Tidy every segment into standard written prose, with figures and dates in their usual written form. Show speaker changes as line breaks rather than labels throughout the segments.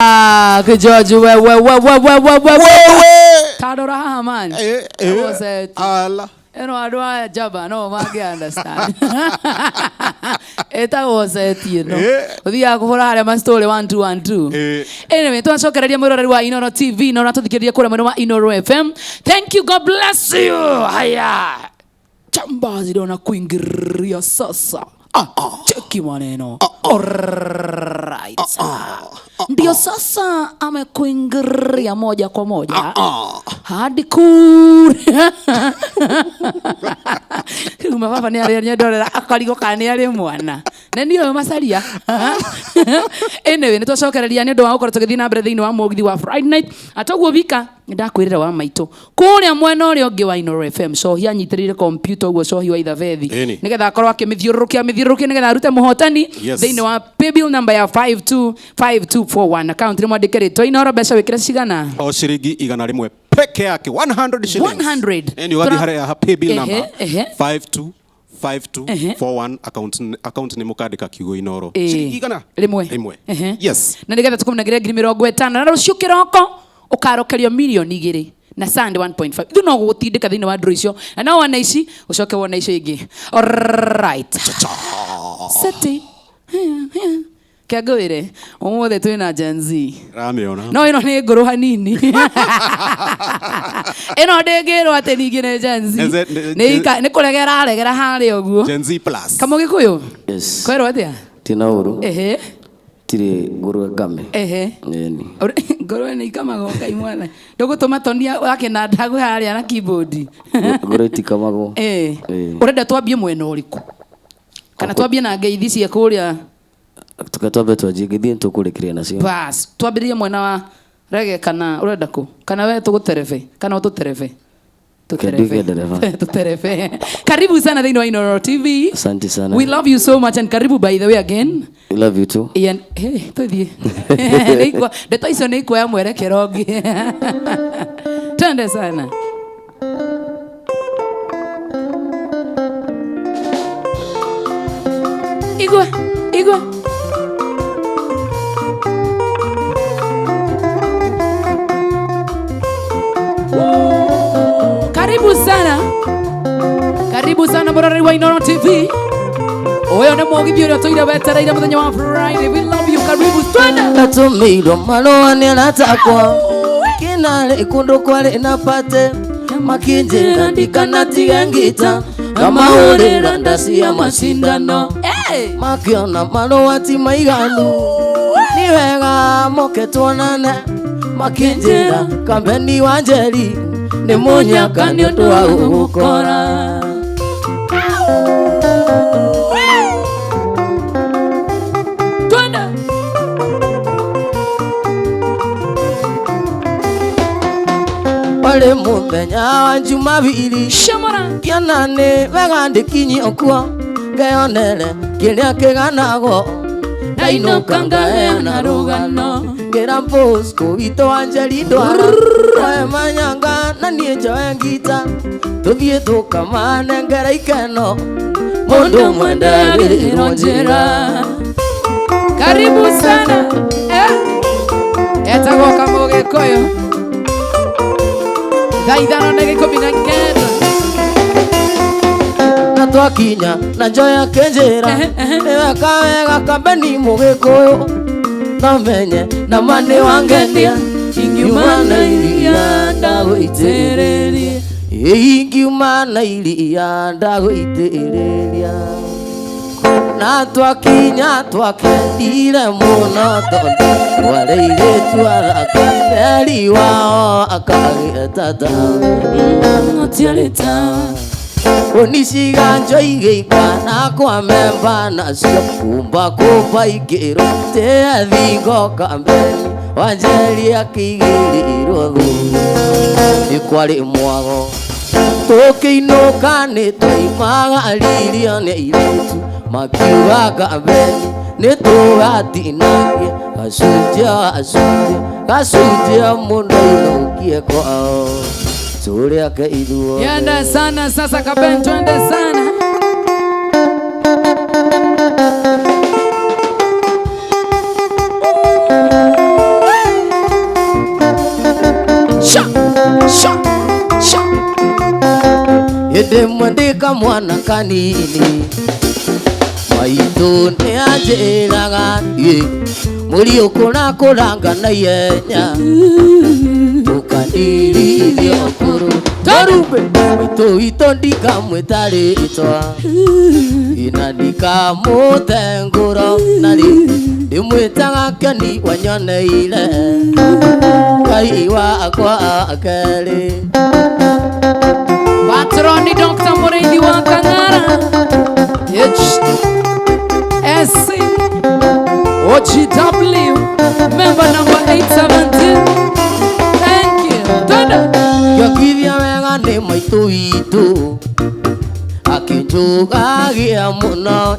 George, we we we we we we we.
Wewe.
Tadora haha man.
Eh, ala.
Ĩno andũ a Java no mangĩ understand. Ĩtagwo seti ĩno. Ũthiaga kũhũra harĩa ma story 1212. Anyway, twacokereria mwĩroreri wa Inoro TV na ũratũthikĩrĩria kũrĩa mwena wa Inoro FM. Thank you, God bless you. Haya. Chamba ziliona kuingiria sasa. Cheki maneno. Alright. Ndio sasa amekuingiria moja kwa moja hadi kure. Rĩu mababa nĩ arĩa nyendorera akarigwo kana nĩ arĩ mwana na niĩ ũyũ macaria. Anyway, nĩ twacokereria nĩ ũndũ wa gũkorwo tũgĩthiĩ na mbere thĩinĩ wa mũgithi wa Friday night. Atoguo wika nĩ ndakwĩrĩra wa maitũ kũrĩa mwena ũrĩa ũngĩ wa Inoro FM Cohi anyitĩrĩire kompiuta ũguo Cohi wa Ithabethi nĩgetha akorwo akĩmĩthiũrũrũkia mĩthiũrũrũkie nĩgetha arute mũhotani thĩinĩ wa paybill number ya 525241. Account nĩ mwandĩke rĩtwa Inoro, mbeca wĩkĩre cigana?
O ciringi 100 peke yake, 100 shillings.
100.
Ĩni ũgathiĩ harĩa ha paybill number
Ehe.
525241, account nĩ mũkandĩka kiugo Inoro. Ciringi igana
rĩmwe.
Rĩmwe.
Ehe.
Yes.
Na nĩgetha tũkũmũnengere 50,000 na rũciũ kĩroko ũkarokerio 2 mirioni na Sunday 1.5. Ithuĩ no gũgũtindĩka thĩinĩ wa ndũrũ icio na no wone ici ũcoke wone icio ingĩ. Alright. Seti. Kĩangũĩre ũmũthĩ twĩna Gen Z.
Ramĩona.
No ĩno nĩ ngũrũ hanini, ĩno ndĩngĩrwo atĩ ningĩ nĩ Gen Z. Nĩ kũregera aregera harĩa ũguo.
Gen Z plus.
Kamũgĩkũyũ.
Yes.
Kwerwo atĩa?
Tina ũru.
Ehe.
Tirĩ ngũrwe ngame.
Ehe.
Ĩni.
Ngũrwe nĩ ikamagwo Ngai mwana. Ndũgũtũma tonia wa kĩnanda gwĩ harĩa na keyboard.
Ngũrwe itikamagwo.
Ũrenda twambie mwena ũrĩkũ? Kana twambie na ngeithi cia kũrĩa?
Tuke twambe twanjie ngeithi nĩtũkũrĩkĩria nacio.
Bas, twambĩrĩrie mwena wa rege kana ũrenda kũ? Kana we tũgũterebe? Kana ũtũterebe?
Nduĩke ndereba.
Tuterebe. Karibu sana thĩinĩ wa Inoro TV.
Asante sana.
We love you so much and karibu by the way again.
We love you too.
Ian, hey, tũthiĩ. Ndeto icio nĩ ikuoya mwerekero ũngĩ. Twende sana. Igua, igua. Karibu sana. Karibu sana mũroreri wa Inoro TV. Ũyũ nĩ mũgithi ũrĩa ũtũire wetereire mũthenya wa Friday. We love you. Karibu twende.
Natũmĩirwo marũa nĩ arata akwa kĩnarĩ kũndũ kwarĩ na pate makĩnjĩra ndikanatige ngita ngamahũrĩra nda cia macindano.
Hey!
Makĩona marũa ti maiganu nĩ wega moke tuonane makĩnjĩra kambeni wa Njeri nĩ mũnyaka nĩ ũndũ wa gũgũkora.
Twende.
Warĩ mũthenya wa Jumabiri.
Shamara.
Kĩona nĩ wega ndĩkinyio kuo ngeyonere kĩrĩa kĩganagwo
Ndainũka ngaheana rũgano.
Ngĩra Bosco witũ wa Njeri ndwara oe manyanga na niĩ njoe ngita tũthiĩ tũkamanengera ikeno mũndũ mwende agĩrĩirwo njĩra.
Karibu sana. Etagwo Kamũgĩkũyũ. Thaa 5:19.
Na twakinya na njoya kĩnjĩra nĩ weka wega kambeni mũgĩkũyũ nomenye na ma nĩ wangenia ingiuma na iria ndagũitĩrĩria ingiuma na iria ndagũitĩrĩria. Na twakinya twakendire mũno tondũ kwarĩ airĩtu athaka theri wao akagĩtata.
Gũtiarĩ tawa.
Oniciganjo igĩikana kwa memba nacio kumba kumba ikĩrwo tĩa thingo kambeni wa Njeri akĩigĩrĩrwo thũmbĩ nĩ kwarĩ mwago. Tũkĩinũka nĩ twaimagaririo nĩ airĩtu makiuga kambeni nĩ tũgatinagie gacunjĩ gacunjĩ gacunjĩ mũndũ ainũkie kwao. Tũrĩake ithuothe.
Yenda sana sasa Kaben, twende sana.
Hĩndĩ ĩmwe ndĩ kamwana kanini maitũ nĩ anjĩraga mũriũ kũrakũranga na ihenya ũkandirithia ũkũrũ
Tarumbe.
Maitũ witũ ndikamwĩta rĩtwa ina ndikamũtengũro na rĩ ndĩmwĩtaga Keni wanyoneire Ngai wakwa kerĩ.
Patroni Dr. Mureithi wa Kang'ara H S C O G W member number 817. Thank you. Tanda.
Ngĩongithia wega nĩ maitũ witũ akĩnjũgagia mũno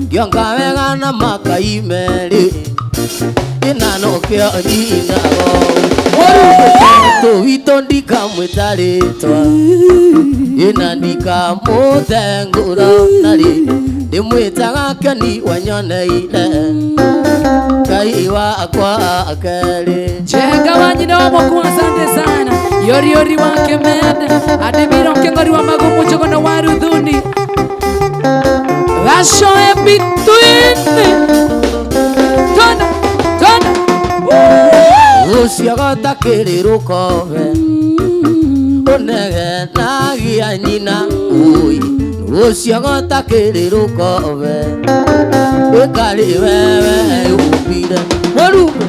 ngĩonga wega na makai merĩ ĩna nokĩo nyinago maitũ witũ ndikamwĩta rĩtwa ĩna ndikamũtengũra na rĩ ndĩmwĩtaga Keni wanyoneire Ngai wakwa kerĩ.
Jenga wa nyina wa Moku, asante sana. Yori yori wa Kemena Ademiro Kengori wa Magumu Jogono wa Ruthuni Gashoe between. Tanda, tanda.
Ũcio kĩrĩ rũkobe ũnegenagia nyina ũi ũcio kĩrĩ rũkobe ĩkarĩ wewe ũmbire mũrumbe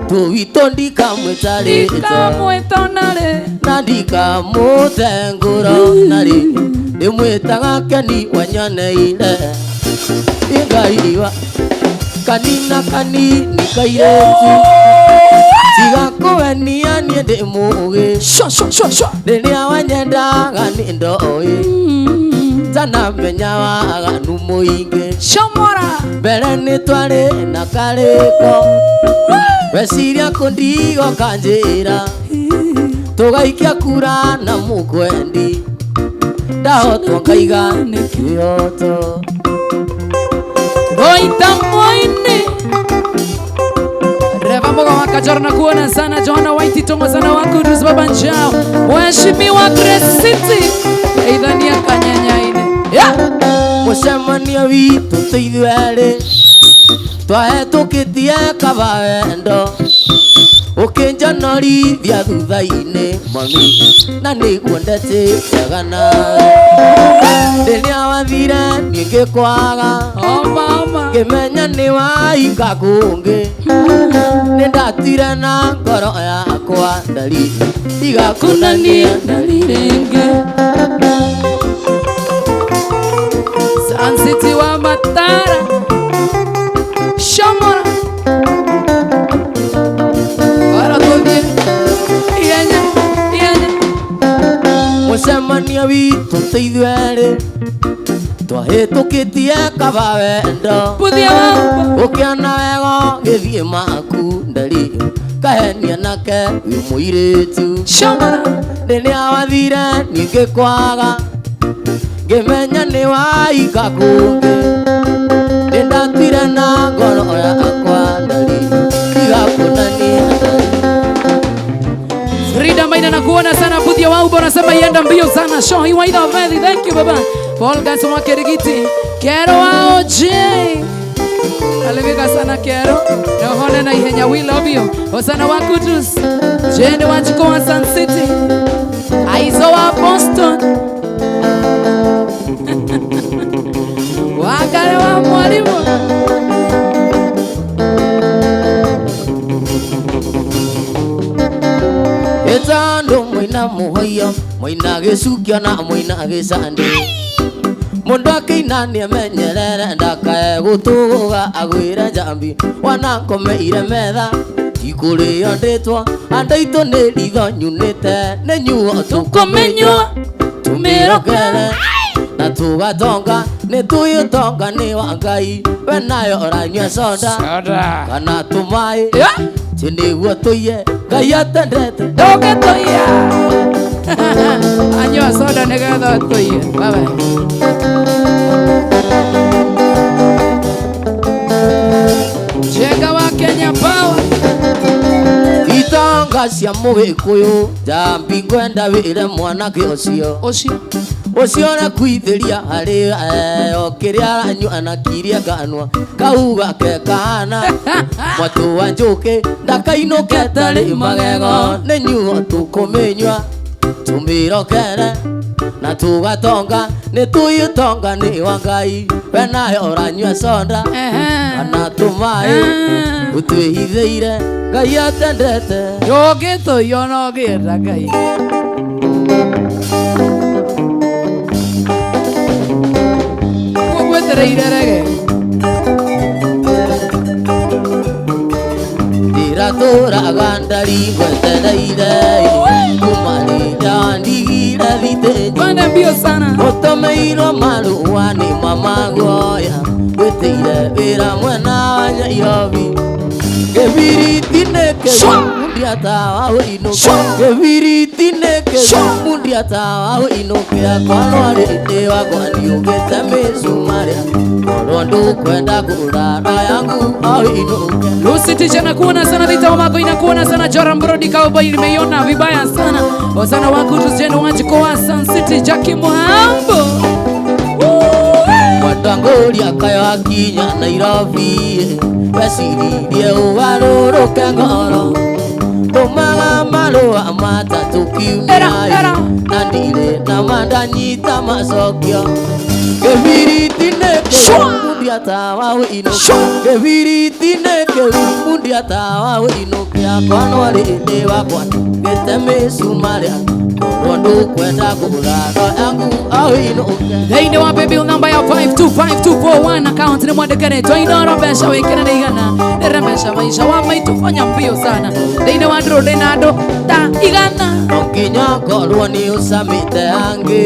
tũwitũ ndikamwĩta rĩtwa
Ndikamwĩta narĩ
na ndikamũtengũra narĩ ndĩmwĩtaga Keni wanyoneire Ngai wa kanina kanini kairĩtu tiga kũwenia niĩ ndĩ mũũgĩ
Shwa shwa shwa shwa.
Rĩrĩa wanyendaga nĩ ndoĩ tanamenya waganu mũingĩ
Shomora.
Mbere nĩ twarĩ na karĩko weciria kũndigo kanjĩra tũgaikia kura na mũkwendi ndahotwo ngaiga nĩ kĩhoto.
Goita moini Reva Mboga wa Kajoro na kuona sana Johanna White Tongo sana wa Kudus Baba Njao Mheshimiwa Crescity Eithania Kanyanyaine. Yeah.
Mũcemanio witũ tũithuerĩ twahĩtũkĩtie kaba wendo ũkĩnjonorithia thutha-inĩ mami na nĩguo ndetĩkaga nawe rĩrĩa wathire niĩ ngĩkwaga
Oh mama.
ngĩmenya nĩ waika kũngĩ nĩ ndatire na ngoro yakwa ndari
Kunania ndalirenge Sun City wa Matara Shomora Bara tuthie ihenya ihenya
Mũcemanio witũ tũithuerĩ twahĩtũkĩtie kaba wendo
Buthia wa
ũkĩona wega gĩthiĩ maku ndari kahenia nake wĩ mũirĩtu
Shomora
rĩrĩa wathire niĩ ngĩkwaga ngĩmenya nĩ waika kũngĩ nĩ ndatire na ngoro yakwa ndari tiga kũnania ndari.
Frida Maina na kuona sana Buthia wa Ubo anasema ienda mbio sana. Show hii waida Valley. Thank you baba. Paul Ganso wa Kirigiti. Kero wa OJ. Alivika sana Kero. Na hone na ihenya we love you. Osana wa Kudus. Jene wa Chiko wa Sun City. Aizo wa Boston. Wakare wa mwalimu.
Ĩtandũ mwĩna mũhoio mwĩna gĩcukio na mwĩna gĩcandĩ mũndũ akĩina nĩemenyerere ndakae gũtũgũga agwĩre njambi wanangomeire metha tikũrĩo ndĩtwo andũ aitũ nĩ ritho nyunĩte nĩ nyuo
Tũkũmĩnyua
tũmĩrokere na tũgatonga nĩ tũĩ ũtonga nĩ wa Ngai we nayo ũranyua soda kana tũmaĩ
Yeah.
tĩ nĩguo tũiye Ngai atendete
Ndũngĩtũiya. Anyua soda nĩgetha ũtũiye. Bye bye. Jenga wa Kenya Power.
Itonga cia mũgĩkũyũ njambi ngwenda wĩre mwanake ũcio
Ũcio.
Ũcio ũrakuithĩria harĩ o kĩrĩa aranyua na kiria kanua kau gake kahana mwatũ wa njũkĩ ndakainũke tarĩ magego nĩ nyuo tũkũmĩnyua tũmĩrokere na tũgatonga nĩ tũyũtonga nĩ wa Ngai we nayo ũranyua soda kana tũmaĩ ũtwĩhithĩire Ngai atendete
Ndũngĩtũiywo na ũngĩenda Ngai. Ngwetereire rege.
Ndiratũraga ndari ngwetereire kuma rĩrĩa ndigire thitĩnji
Twende mbio sana.
Ũtũmĩirwo marũa nĩ mama guoya gwĩtĩire wĩra mwena wa Nyairobi Kĩbiriti nĩ kĩmundia tawa ũinũke Kĩbiriti nĩ kĩmundia tawa ũinũke akorwo rĩndĩ wakwa niũgĩte mĩcumarĩa korwo ndũkwenda kũrara yangu ũinũke.
Lucy Teacher nakuona sana, Rita Wamako inakuona sana, Joram Brody Cowboy nimeiona vibaya sana. Osana wako Tusjen Wajikoa Sun City Jackie Muhambo.
Mwatangoria kayo akinya Nairobi weciririe ũgarũrũke ngoro tũmaga marũa matatũ kiumia na ndirĩ na mandanyita macokio Kĩbiriti nĩ kĩmundia tawa ũinũke Kĩbiriti nĩ kĩmundia tawa ũinũke akorwo rĩndĩ wakwa gĩte mĩcumarĩa korwo ndũkwenda kũrara yangu ũinũke.
Thĩinĩ wa baby namba ya 525241 account ni mwandĩkane twainoro mbeca wĩkĩre nĩ igana ndĩre mbeca maisha wa maitũ fanya mbio sana thĩinĩ wa ndũrũ ndĩna andũ ta igana
No nginya ngorwo nĩ ũcamĩte angĩ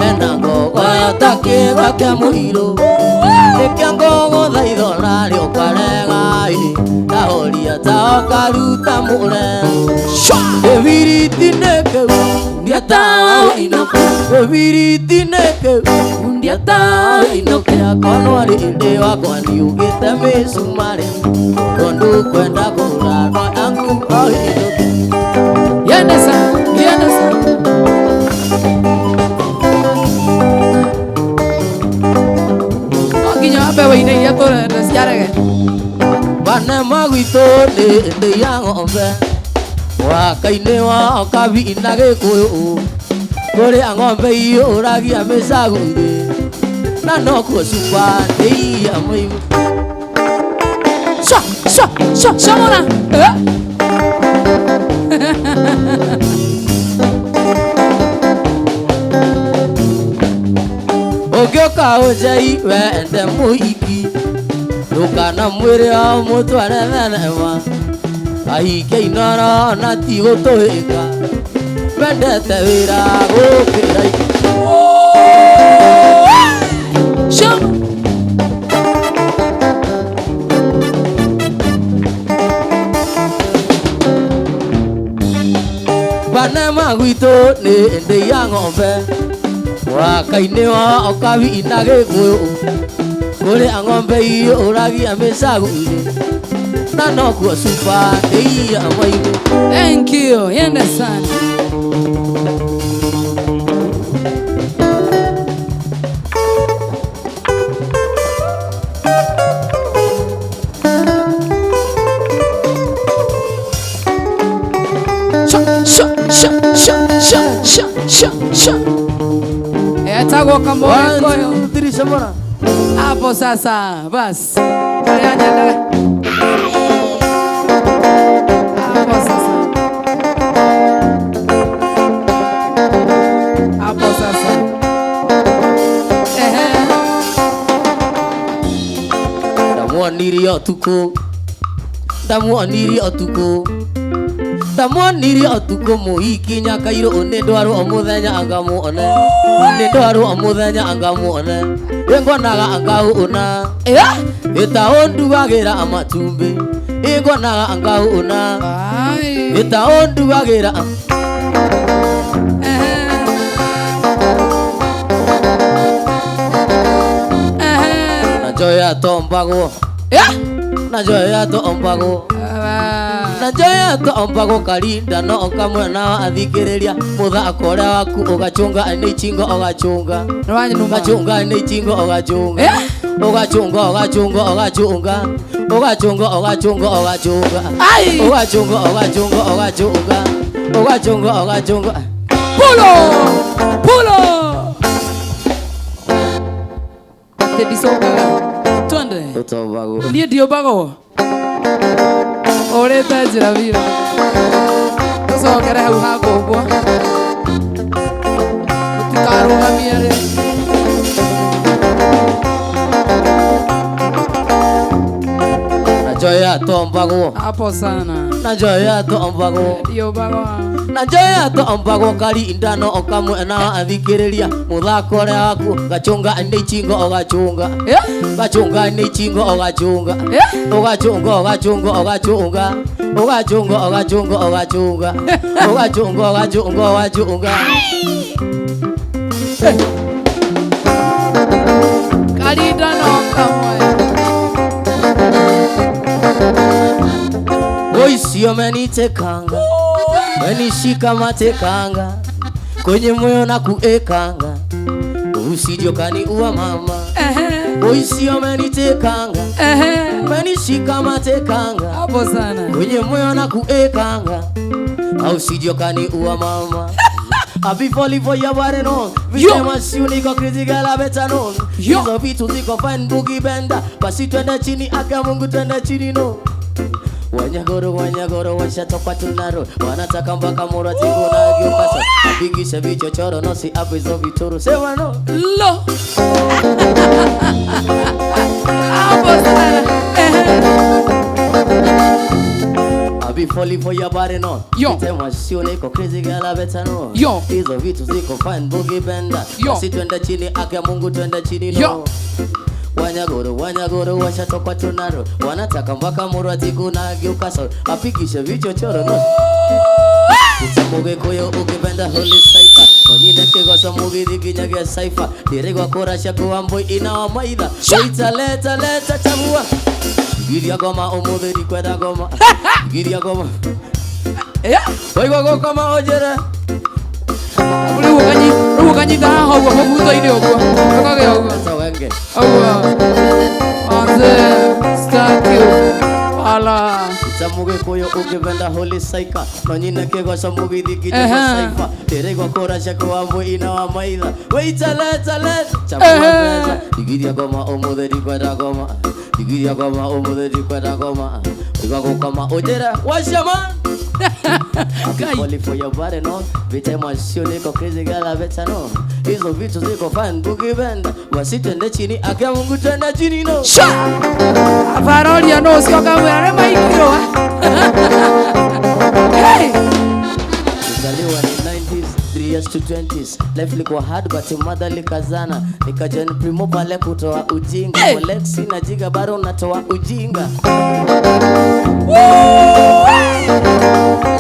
ena ngogo ta kĩgwa kĩa mũirũ nĩkĩo ngũgũthaitha ũrarĩ ũkarega tahoria ta ũkaruta mũre Kĩbiriti nĩ kĩmundia tawa ũinũke Kĩbiriti nĩ kĩmundia tawa ũinũke akorwo rĩndĩ wakwa niũgĩte mĩcumarĩ korwo ndũkwenda kũrara yangu ũinũke.
Yende sana, yende sana. No nginya wambe wĩine iria tũrenda cia rege.
Banema gwitũ nĩ ndĩ ya ng'ombe mwaka-inĩ wa Okabi na Gĩkũyũ kũrĩa ng'ombe iyũragia mĩcagũrĩ na nokuo cuba ndĩ ya mũimũ.
Sha, sha, sha, shamona.
Ũngĩũka ũnjei wende mũhiki ndũkana mwĩre o mũtware thenema ahike inoro na ti gũtũhĩka wendete wĩra gũkĩra
Sham.
Banema gwitũ nĩ ndĩ ya ng'ombe mwaka-inĩ wa Okabi na Gĩkũyũ kũrĩa ng'ombe iyũragia mĩcagũrĩ na nokuo cuba ndĩ ya mũimũ.
Thank you. Yende sana. Sha, sha, sha, sha, sha, sha, sha, sha. Etagwo Kamboe Koyo.
1 2 3 shamona.
Hapo sasa bas. Karĩa nyendaga. Hapo sasa. Hapo sasa. Ehe.
Ndamuonirie ũtukũ ndamuonirie ũtukũ ndamuonirie ũtukũ mũhiki Nyakairũ nĩ ndwarwo mũthenya angamuone nĩ ndwarwo mũthenya angamuone ĩngonaga angaũna ĩta ũndugagĩra amatumbĩ ĩngonaga angaũna
Ai.
ĩta ũndugagĩra.
Ehe. Ehe.
Na njoya tombagwo
Yeah.
na njoya tombagwo
Ah.
Na njoya tombagwo karinda no kamwe na athikĩrĩria mũthako ũrĩa waku ũgachunga nĩ ichingo ũgachunga.
Nĩwanuma.
Ũgachunga nĩ ichingo ũgachunga.
Eh?
Ũgachunga ũgachunga ũgachunga. Ũgachunga ũgachunga ũgachunga.
Ai!
Ũgachunga ũgachunga ũgachunga. Ũgachunga ũgachunga.
Pulo! Pulo! Atĩ ndicokaga. Twende.
Ũtombagwo.
Niĩ ndiũmbagwo. Ũrĩte njĩra biũ. Tũcokere hau ha kũmbwo. Tũtikarũgamie rĩ.
Na njoya tombagwo.
Hapo sana.
Na njoya tombagwo.
Ndiũmbagwo.
Na njoya tombagwo karinda no kamwe na athikĩrĩria mũthako ũrĩa waku gachunga nĩ ichingo ũgachunga.
Eh?
Gachunga nĩ ichingo ũgachunga.
Eh?
Ũgachunga ũgachunga ũgachunga. Ũgachunga ũgachunga ũgachunga. Ũgachunga ũgachunga ũgachunga.
Karinda no kamwe.
Oicio menitekanga. Menishika matekanga. Kwenye moyo na kuekanga. Usije kaniua mama.
Ehe.
Oicio menitekanga.
Ehe.
Menishika matekanga.
Hapo sana.
Kwenye moyo na kuekanga. Usije kaniua mama. I be falling for your body no.
Yo.
Visema siu niko crazy girl I better know.
Yo.
Hizo vitu ziko fine boogie benda. Basi twende chini aka Mungu twende chini no. Wanyagoro wanyagoro washatoka tunaro. Wanataka mpaka mura tigo na gyopasa. Apingisha vichochoro no si hapo hizo vitoro. Sema no.
Lo. Hapo sana. Ehe.
I be falling for your body no.
Yo.
Visema siu niko crazy girl I better know.
Yo.
Hizo vitu ziko fine boogie benda.
Yo.
Basi twende chini aka Mungu twende chini no.
Yo.
Wanyagoro wanyagoro washatoka tunaro. Wanataka mpaka muratiku na gyukaso. Apigisha vichochoro no. Mugikuyu ukipenda holy cipher. Konyine kigoco mugithi nginyagia cipher. Ndirigwa kũracia kwa mbui inawa maitha. Ita leta leta chagua. Giria ngoma ũmũthĩ ndikwenda ngoma. Giria ngoma.
Eh?
Waigua gũkoma ũnjĩre.
Rĩu ũkanyita haha ũguo mũbuto-inĩ ũguo. Ũkagĩa ũguo.
Leta wenge.
Ũguo. Manze, staki. Ala.
Ita mugikuyu ukipenda holy cipher. No nyine kigoco mugithi nginyagia
Ehe.
cipher. Ndirigwa kũracia kwa mbui inawa maitha. Waita leta leta chagua
Ehe.
mbeca. Giria ngoma ũmũthĩ ndikwenda ngoma. Giria ngoma ũmũthĩ ndikwenda ngoma. Waigua gũkoma ũnjĩre wacama. I be
Guy.
falling for your body no. Vita sio niko crazy girl I better know. Hizo vitu ziko fine boogie benda. Basi twende chini akia Mungu twende chini no.
Sha! Avaroria no ũcio ũkamwĩra nĩ maikirwo. Hey!
Nilizaliwa ni 90s, 3 years to 20s. Life ilikuwa hard but mother likazana. Nikajoin primo pale kutoa ujinga.
Hey!
Lexi na jiga bado natoa ujinga.
Woo!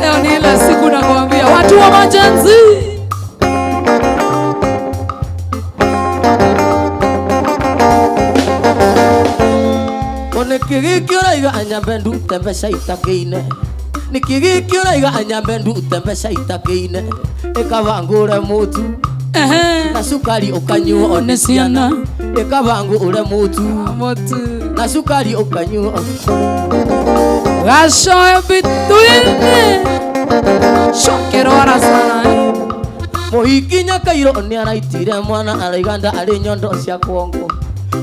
Leo ni ile siku nakwambia watu wa majenzi.
Nĩkĩ gĩkĩ ũraiga anyambe ndute mbeca itakĩine? Nĩkĩ gĩkĩ ũraiga anyambe ndute mbeca itakĩine? Ĩkaba ngũre mũtu
Ehe.
na cukari ũkanyuo
Nĩ ciana.
Ĩkaba ngũre mũtu
Mũtu.
na cukari ũkanyuo.
Gacoe between. Cokerora sana. Eh.
Mũhiki Nyakairũ nĩaraitire mwana araiga ndarĩ nyondo cia kuongo.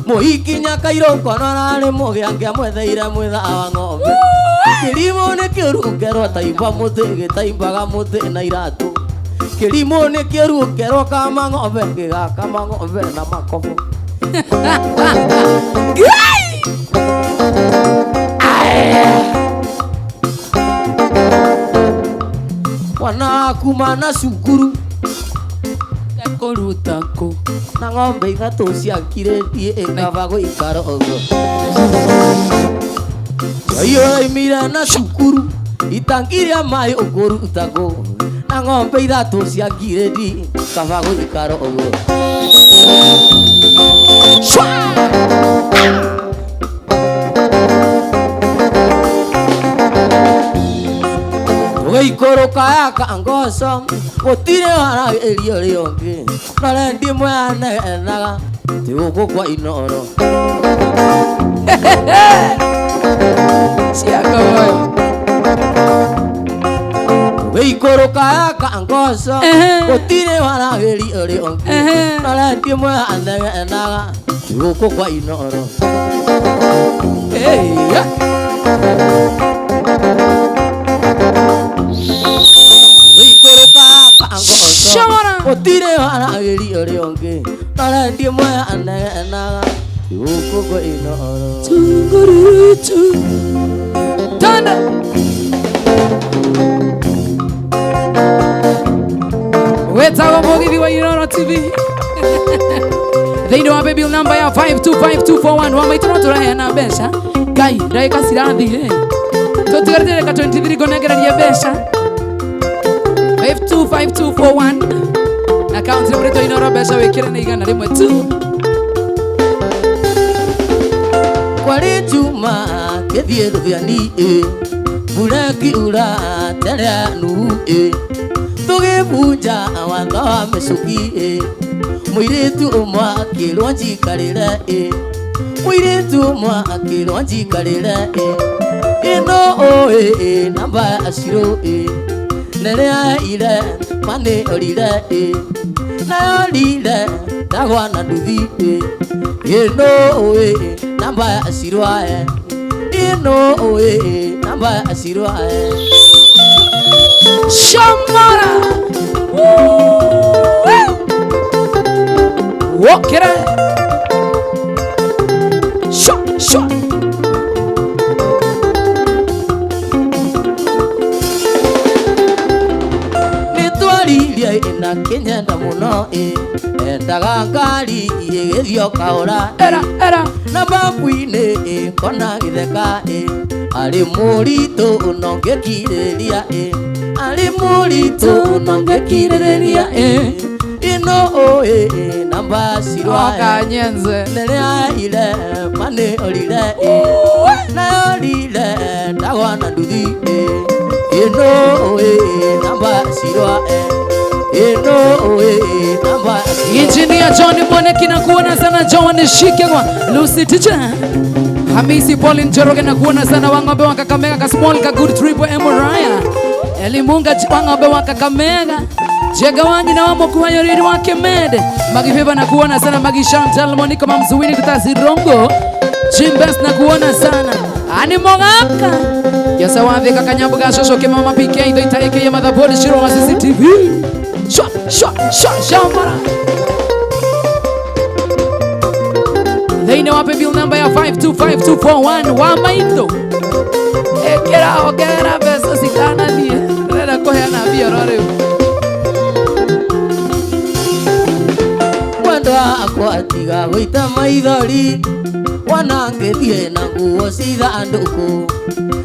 Mũhiki Nyakairũ kono ararĩ mũgĩ angĩamwetheire mwĩthaa wa ng'ombe. Kĩrimũ nĩ kĩũru ngerwo taimba mũtĩ gĩtaimbaga mũtĩ na iratũ. Kĩrimũ nĩ kĩũru ngerwo kama ng'ombe gĩgakama ng'ombe na makobo.
Ngai!
Mwana kuma na cukuru
Ekũruta kũ?
na ng'ombe ithatũ ciakirĩtie ĩkaba gũikara ũguo. Ngai ũraimire na cukuru itangi rĩa maĩ ũkũruta kũ? Na ng'ombe ithatũ ciakirĩtie kaba gũikara ũguo.
Shwa!
Tũgĩikũrũka ya kangoco gũtirĩ waragĩria ũrĩa ũngĩ na rendi ĩmwe yanegenaga ti gũkũ kwa Inoro.
Ciakoyo.
Tũgĩikũrũka ya kangoco gũtirĩ waragĩria ũrĩa ũngĩ na rendi ĩmwe yanegenaga ti gũkũ kwa Inoro.
Hey, Shamara.
Gũtirĩ waragĩria ũrĩa ũngĩ na rendi ĩmwe yanegenaga ti gũkũ kwa Inoro.
Tungurutu. Tanda. Wetagwo Mũgithi wa Inoro TV. Thĩinĩ wa paybill number ya 525241 wa maitũ no tũraheana mbeca. Ngai, ndagĩka cirathire. Tũtigarĩte ndagĩka 23 ngũnengererie mbeca. 525241 akaunti nĩ Inoro mbeca wĩkĩre nĩ 100 tu.
Kwarĩ Juma kĩthiĩ rũthiani ĩ mbura ĩkiura tere nuru ĩ tũgĩbunja watho wa mĩcuki ĩ mũirĩtu ũmwe akĩrwo njikarĩre ĩ mũirĩtu ũmwe akĩrwo njikarĩre ĩ ĩno ũĩ ĩ namba ya Shiro ĩ nĩrĩa ire manĩ orire ĩ nayorire ndagwa na nduthi ĩ ĩno ũĩ namba ya Shiro ĩ ĩno ũĩ namba ya Shiro ĩ.
Shamara. Wokere. Shwa shwa.
Nĩtwaririe ĩna kĩnyenda mũno ĩ endaga ngari ĩgĩthiĩ o kahora
Era era.
na mabu-inĩ ĩ kona gĩtheka ĩ arĩ mũritũ no ngĩkirĩrĩria ĩ arĩ mũritũ no ngĩkirĩrĩria ĩ ĩno ũĩ namba ya Shiro
Oka nyenze.
nĩrĩa ire manĩ orire ĩ nayorire ndagwa na nduthi ĩ ĩno ũĩ namba ya Shiro ĩ ĩno ũĩ namba ya Shiro.
Engineer John Mwaneki na kuona sana John Shikegwa Lucy Teacher Hamisi Pauline Njoroge na kuona sana wang'ombe wa Kakamega ka small ka good triple M Raya Elimunga wang'ombe wa Kakamega Jega wanyi na wamo kuhayo riri wa Kemede Magifeba na kuona sana Magi Chantal Monica Mamzuwini Kutazirongo Chimbes na kuona sana Ani Mogaka Yasa wathi kakanyambuga shosho kemama PK Ito itaike ya motherboard Shiro wa CCTV Shwa shwa shwa shambara Thĩinĩ wa paybill number ya 525241 wa maitũ ĩkĩra ongerera mbeca citanathiĩ ndĩrenda kũheana mbia oro rĩu.
Mwendwa wakwa tiga gũita maithori wana ngĩthiĩ na nguo cithandũkũ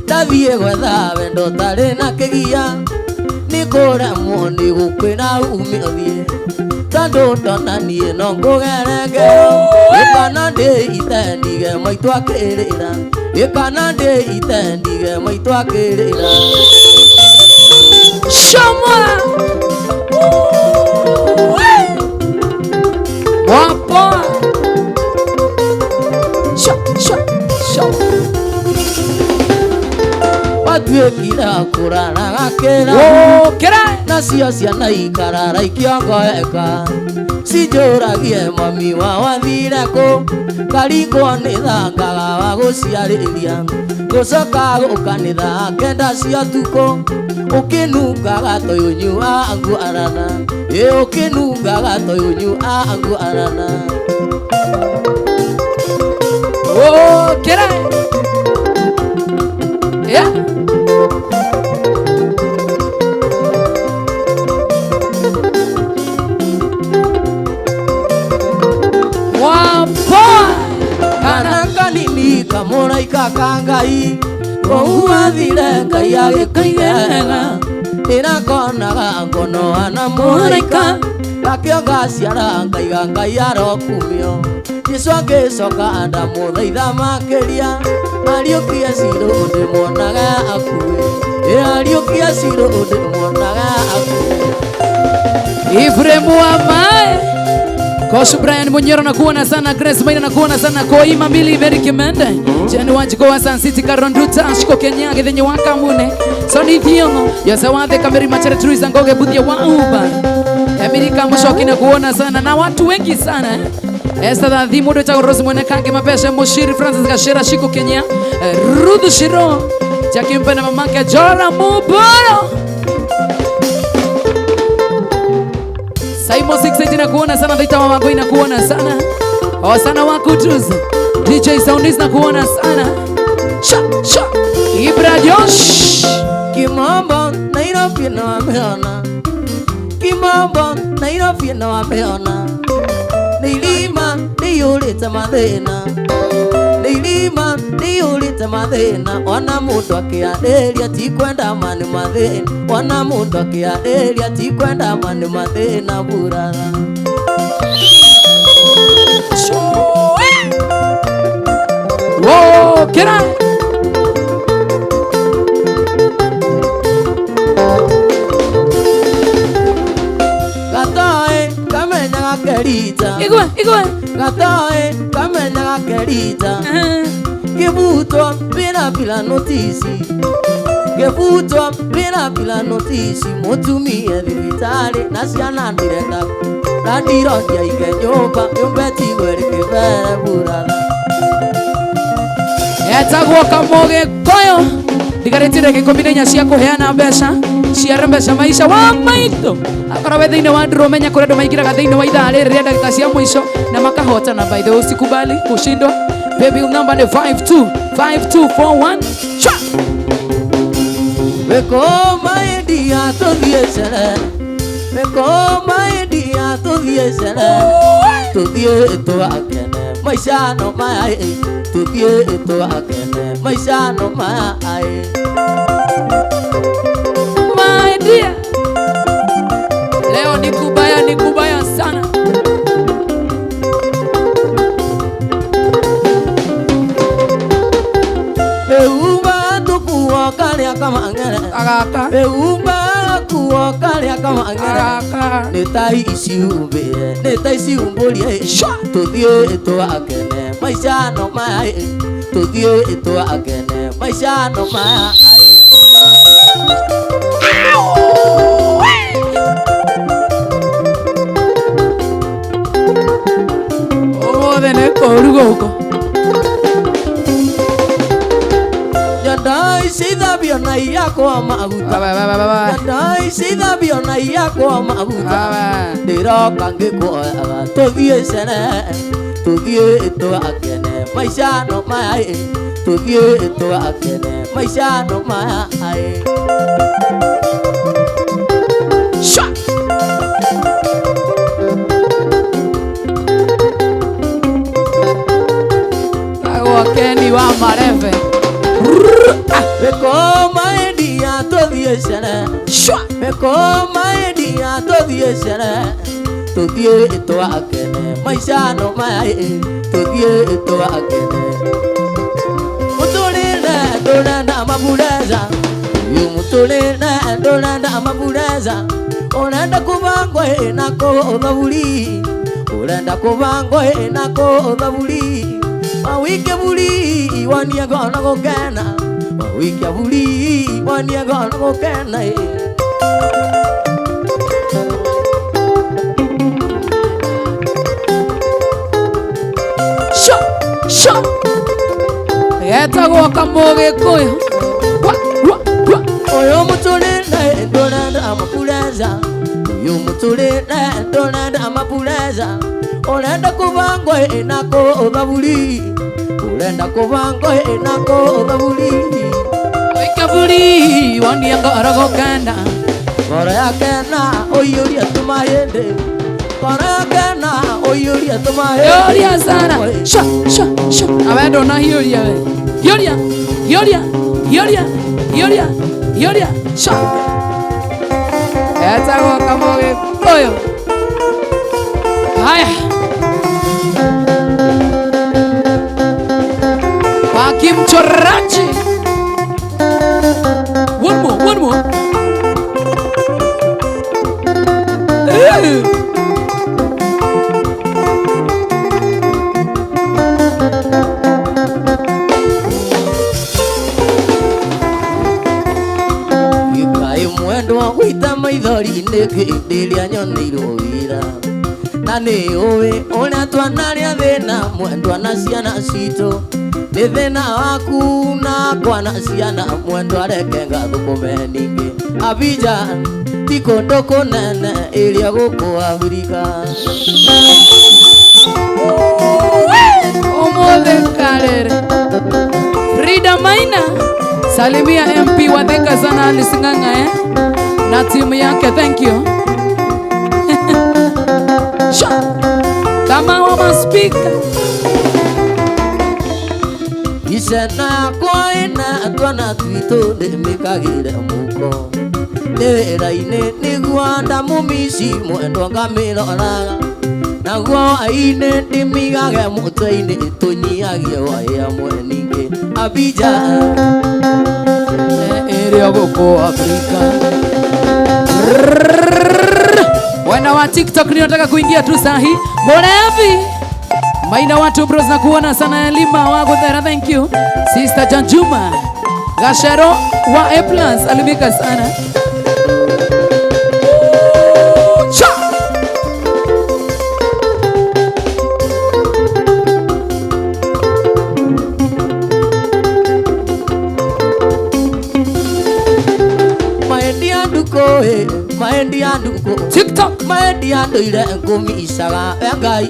ndathiĩ gwetha wendo ũtarĩ na kĩgia nĩkũremwo nĩ gũkwĩra ume ũthiĩ tondũ ndona niĩ no ngũgere ngero ĩkana ndĩ ite ndige maitũ akĩrĩra ĩkana ndĩ ite ndige maitũ akĩrĩra.
Shamara. Wapoa. Sha sha sha.
Watuĩkire kũrara gakĩra
Wokĩra.
nacio ciana ikarara ikĩongoeka cinjũragie mami wao athire kũ karingwo nĩ thangaga wa gũciarĩria gũcoka gũka nĩ thaa kenda cia ũtukũ ũkĩnungaga toyũnyu anguarana ĩ ũkĩnungaga toyũnyu anguarana.
Wokĩra. Yeah. Wapoa.
Kana kanini kamũraika ka Ngai kũu athire Ngai agĩkũigega ndĩrakonaga ngono ana mũraika gakĩonga ciara ngaiga Ngai arokumio Jesu agĩcoka ndamũthaitha makĩria ariũkia Shiro ndĩmuonaga akuĩ ariũkia Shiro ndĩmuonaga akuĩ.
Ifremu wa Mae Koshu Brian Munyoro nakuona sana, Grace Maina nakuona sana, Koima Mili Mary Kimende, Jeni Wanjiko wa Sun City, Karonduta Ashiko Kenya Githenyi wa Kamune, Soni Thiongo, Yose Wathe Kameri Machere Truisa Ngoge Buthia wa Uba, Emily Kamushoki nakuona sana na watu wengi sana eh. Esther Thathi Mundu cha Rose Mwene Kange Mapeshe Mushiri Francis Gashera Shiko Kenya, Ruth Shiro Jackie Mpena mamake Jora Muboro Simon 68 nakuona sana, Dhaita wa Wangoi nakuona sana, Osana wa Kutus DJ Soundis nakuona sana. Sha sha Ibra Josh
Kimambo Nairobi na wameona Kimambo Nairobi na wameona Nilima niyulite mathina Nilima niyulite mathina Ona mundu akiarĩria ti kwenda mani mathina Ona mundu akiarĩria ti kwenda mani mathina burara.
Whoa, kira
Gatoe kamenya gakerita
Igwe igwe
Gatoe kamenya gakerita Kibutwa bila bila notisi Kibutwa bila bila notisi Mutumie thibitari na ciana ndirenda na ndirondia ike nyumba nyumba tigwere kibere burara.
Etagwo Kamũgĩkũyũ ndigarĩtie ndagĩka ikũmi na inya cia kũheana mbeca ciara mbeca maisha wa maitũ akorwo we thĩinĩ wa ndũrũ menya kũrĩa andũ maingĩraga thĩinĩ wa ithaa rĩrĩ rĩa ndagĩka cia mũico na makahotana. By the way, usikubali kushindwa. Paybill number ni 525241. Cha
Wekoma india tuthiĩ cere Wekoma india tuthiĩ cere Tuthiĩ twakene maica no maya Tuthiĩ twakene maica no maya.
My dear, leo ni kubaya, ni kubaya sana.
Eumba tukuo karia kamangere
Agaka
Eumba kuo karia kamangere
agaka
Nĩ ta iciumbĩre nĩ ta iciumbũrie Tuthiĩ twakene maica no maya Tuthiĩ twakene maica no maya.
Ũmũthĩ nĩ kũũru gũkũ.
Nyondo ici ithambio na iyakwa maguta Nyondo ici ithambio na iyakwa maguta Ndĩroka ngĩkuoyaga tũthiĩ cere Tuthiĩ twakene maica no maya Tuthiĩ twakene maica no maya.
Sha Tagwo Keni wa Mareve.
Wekoma india tũthiĩ cere
Shwa
Wekoma india tũthiĩ cere Tuthiĩ twakene maica no maya Tuthiĩ twakene Mũtũrĩre ndũrenda mabureza Ũyũ mũtũrĩre ndũrenda mabureza Ũrenda kũbangwo ĩna kũ thaburi Ũrenda kũbangwo ĩna kũ thaburi Wawike buri wanie ngona gũkena Wawike buri wanie ngona gũkena.
Sha sha Etagwo Kamũgĩkũyũ. Wa wa wa
Ũyũ mũtũrĩre ndũrenda mabureza Ũyũ mũtũrĩre ndũrenda mabureza Ũrenda kũbangwo ĩna kũ thaburi Ũrenda kũbangwo ĩna kũ thaburi
Wike buri wonie ngoro gũkena
Ngoro yakena ũiyũrie tũmahĩndĩ Ngoro yakena ũiyũrie tũmahĩndĩ
Hiũria sana. Sha sha sha Awe ndũnahiũria we. Hiũria hiũria hiũria hiũria hiũria sha Etagwo Kamũgĩkũyũ. Haya. Kimchoraji. One more, one more.
Gĩkaĩ mwendwa gũita maithori nĩ hĩndĩ ĩrĩa nyoneirwo wĩra na nĩ ũĩ ũrĩa twanarĩa thĩna mwendwa na ciana citũ nĩ thĩna waku nakwa na ciana mwendwa reke ngathũkũme ningĩ Abidjan ti kũndũ kũnene ĩrĩa gũkũ Afrika.
Omothe karere. Frida Maina, salimia MP wa Thika sana Alice Ng'ang'a na timu yake, thank you. Sha. Kama wa speaker.
Icena yakwa ĩna twana twitũ ndĩmĩkagĩre mũko nĩ wĩra-inĩ nĩguo ndamũmici mwendwa ngamĩroraga naguo hwaĩ-inĩ ndĩmĩigage mũtwe-inĩ tũnyihagie hwaĩ hamwe ningĩ Abidjan
Ĩrĩa gũkũ Afrika. Wana wa TikTok ninataka kuingia tu sahi. Morevi. Maina watu bros na kuona sana Elima wa Guthera, thank you. Sister Janjuma. Gashero wa A plus alimika sana. Cha!
Maendia nduko maendia nduko
TikTok
maendia nduire ngũmicaga Ngai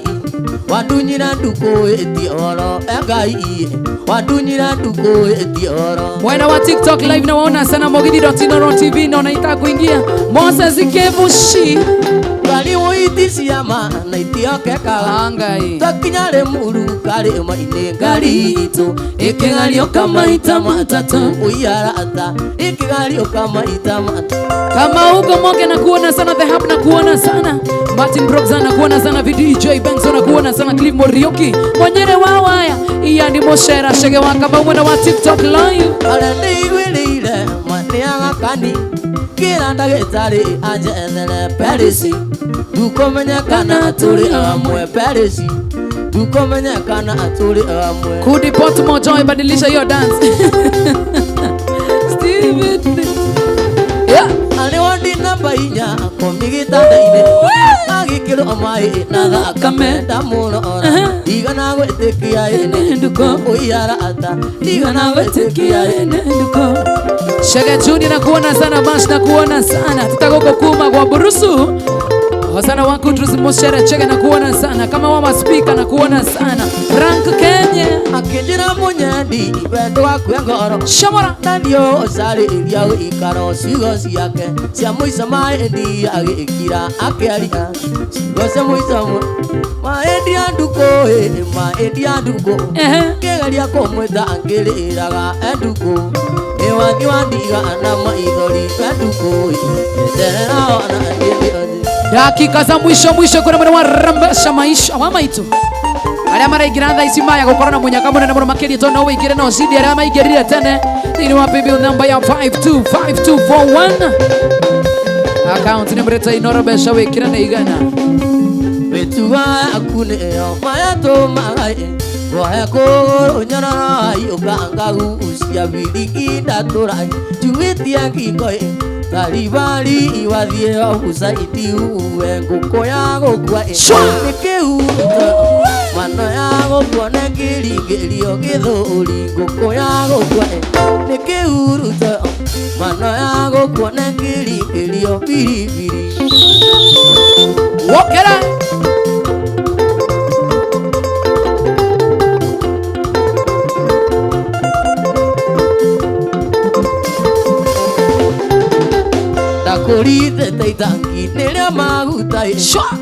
wandunyire nduko ĩtie ũhoro Ngai wandunyire nduko ĩtie ũhoro.
Mwena wa TikTok live na waona sana Mugithi.Inooro TV na unaitaka kuingia Moses Kevushi
Ngari woiti ciama na itiokekaga
Ngai
twakinya Rĩmuru karĩma-inĩ ngari itũ
ĩkĩgariũka maita matatũ
ũiarata ĩkĩgariũka maita matatũ.
Kama uko Moge na kuona sana The Hub na kuona sana Martin Brooks na kuona sana VDJ Benson na kuona sana Cliff Morioki Mwenyere wa waya iya ni Moshera Shege wa kama mwena wa TikTok live
Arĩa ndĩiguĩrĩire manĩaga kani kĩra ndagĩtarĩ anjethere Perisi ndukũmenyekana tũrĩ amwe Perisi ndukũmenyekana tũrĩ amwe.
Kudi Potmo Joy badilisha hiyo dance. Steven. Yeah.
Arĩ wondi namba inya akomi gĩtanda-inĩ agĩkĩrwo maĩ na thakame ndamũrora ndigana gwĩtĩkia ĩnĩ
Nduko.
ũiarata ndigana gwĩtĩkia ĩnĩ
Nduko. Shege Junior na kuona sana Mash na kuona sana tutagoko kuma kwa burusu Hosana wangu Drus Moshere Chege na kuona sana kama mama speaker na kuona sana Frank Kenya
akĩnjĩra mũnyendi wendo waku ngoro
Shamora
na ndio ũcarĩria ũikaro ciugo ciake cia mũico maendi agĩkira akĩaria ciugo cia mũico maendi andukũ maendi andukũ kĩgeria kũmwĩta ngĩrĩraga endukũ nĩ wathi wandiga na maithori endukũ eterera ona ndĩ
Dakika za mwisho mwisho kuna mwana wa rambasha maisha wa maitu aria maraingira thaa ici maya gukorwo na munyaka munene muno makiria tondu no wĩingĩre na ũcindi aria maingĩrire tene thĩinĩ wa paybill namba ya 525241 account nĩ mũrĩta Inooro mbeca wĩkĩre nĩ igana
mĩtugo yaku nĩyo mayatũmaga ngohe kũgũrũ nyororo ũkangagucia biriki ndatũra njugĩtie ngingo taribari wathiĩ obucaiti uwe ngũkũ ya gũkua nĩ kĩhuruto mano ya gũkua nĩ kĩringĩrio gĩthũri ngũkũ ya gũkua nĩ kĩhuruto mano ya gũkua nĩ kĩringĩrio biribiri
wokera
Ndakũrithĩte itangi nĩrĩa maguta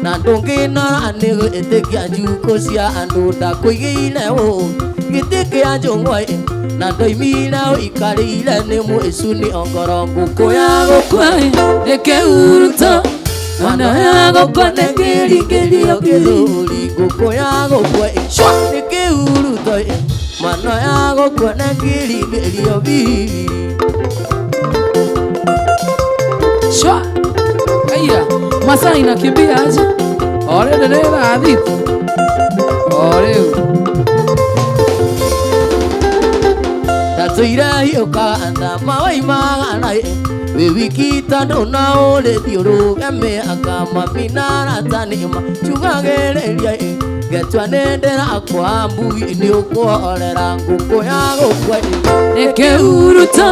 na ndũngĩnora nĩ gwĩtĩkia njukũ cia andũ ndakũigĩire ũũ gĩtĩ kĩa njũng'wa na ndoimire ũikarĩire nĩ mũicu nĩ ongoro ngũkũ ya gũkua
nĩ kĩhuruto mano ya gũkua nĩ kĩringĩrio
gĩthũri ngũkũ ya gũkua nĩ kĩhuruto Mano ya gũkua nĩngirigĩrio bibi.
Shwa. Aya, masaa inakimbia aje? Ore nderera athitu. Ore.
Ndatũire hiũka mawai magana wĩ wiki tondũ no ũrĩthiĩ ũrũgame akamami na arata nĩma njugagĩrĩria ngetua nĩ ndĩrakwa mbui nĩ ũkũhorera ngũkũ ya gũkua
Nĩkĩhuruta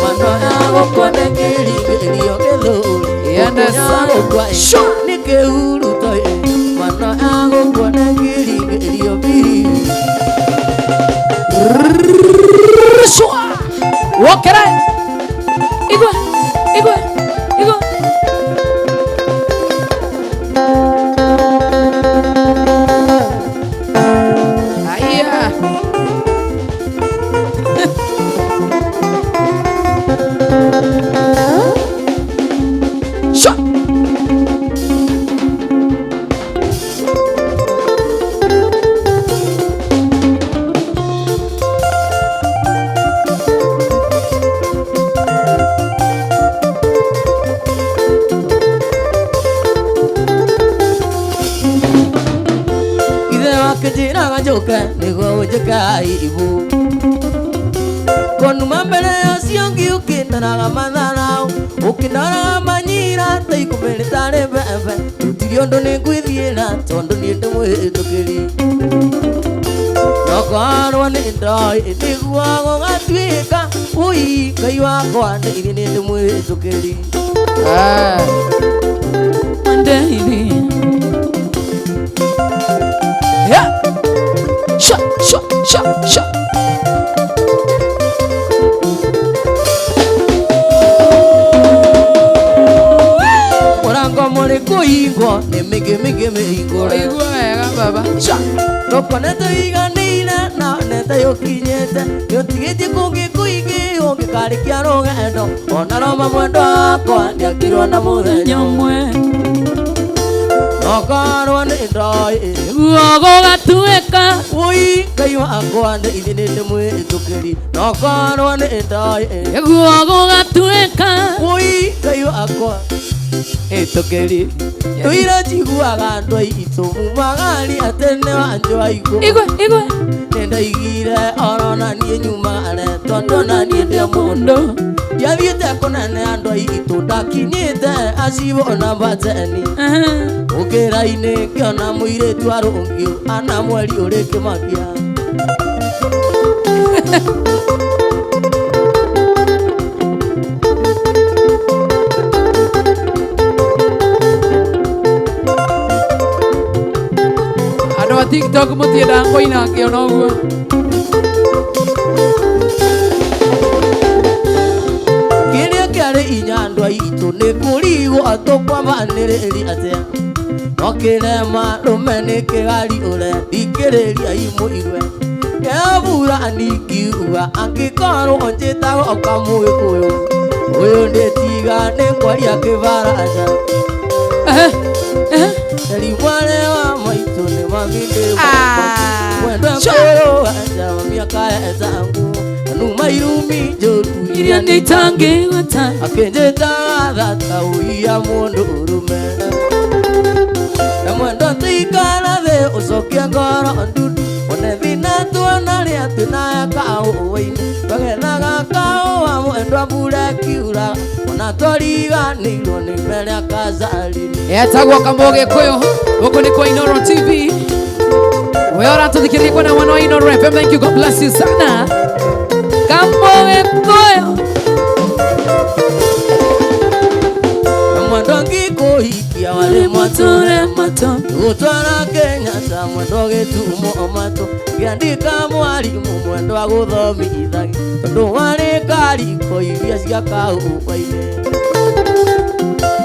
mano ya gũkua nĩkĩrigĩrio gĩthũri
Yende sana.
Shwa nĩkĩhuruta mano ya gũkua nĩkĩrigĩrio biri.
Shwa. Wokere. Igwe. Igwe. Igwe. Aya. Shwa.
Ithe wakĩnjĩraga njũke nĩguo ũnjĩke aibu konuma mbere ũcio ũngĩ ũkĩndoraga matharau ũkĩndoraga manyira ta ikũmbĩ rĩtarĩ mbembe gũtirĩ ũndũ nĩngwĩthiĩra tondũ niĩ ndĩmwĩtũkĩri nokorwo nĩ ndoĩ nĩguo gũgatuĩka ũi Ngai wakwa ndeithie nĩ ndĩmwĩtũkĩri.
Ah. Monday. Yeah. Shwa, shwa, shwa, shwa.
Mũrango mũrĩ kũhingwo nĩ mĩngĩ mĩngĩ mĩhingũre.
Igua wega baba. Shwa.
Tũkonete ũiganĩire na onete ũkinyĩte nĩũtigĩtie kũngĩ kũingĩ ũngĩkarĩkia rũgendo ona Roma mwendwa wakwa nĩakirwo na mũthenya
Nyomwe.
nokorwo nĩ ndoĩ
Nĩguo gũgatuĩka.
ũi Ngai wakwa ndeithie nĩ ndĩmwĩtũkĩri nokorwo nĩ ndoĩ
Nĩguo gũgatuĩka.
ũi Ngai wakwa
Ĩtũkĩri.
tũire njiguaga andũ aitũ mumagari atĩ nĩ wanjũ aigũ
Igwe, igwe.
nĩndaigire orona niĩ nyumagare tondũ ona niĩ ndĩ mũndũ
Mũndũ.
ndiathiĩte kũnene andũ aitũ ndakinyĩte acibo namba teni
Aha.
ũkĩra-inĩ ngĩona mũirĩtu arũngiũ ana mweri ũrĩ kĩmakia.
Andũ a TikTok mũtiendaga kũina ngĩona ũguo.
Kĩrĩa kĩarĩ inya andũ aitũ nĩ kũrigwo tũkwambanĩrĩria atĩa no kĩrema rũme nĩ kĩgariũre thikĩrĩria imũigue kĩabura ningiuga angĩkorwo njĩtagwo kamũgĩkũyũ ũyũ ndĩtiga nĩ kwaria kĩbaraca
Ehe, ehe.
eri mwarĩ wa maitũ nĩ mami ndĩ
Ah.
mwendwa
Sure.
kũrũ aca mami akaetangu anuma irumi njũru
Iria nĩitangĩgweta.
akĩnjĩtaga thata ũiya mũndũ ũrũme na mwendwa tũikara thĩ ũcokie ngoro ndundu one thĩna tuona rĩa twĩnaye kahũa-inĩ twagethaga kahũa mwendwa mbura ĩkiura ona twariganĩirwo nĩ mbere akazarini.
Etagwo Kamũgĩkũyũ gũkũ nĩ kwa Inooro TV. We ũratũthikĩrĩria kwena mwena wa Inooro FM. Thank you, God bless you sana. Kamũgĩkũyũ.
Na mwendwa ngĩkũhikia warĩ
Matũre matũ.
gũtwara Kenyatta mwendwa gĩtumo matũ ngĩandĩka mwarimũ mwendwa gũthomithagia tondũ warĩ kariko iria cia kahũa-inĩ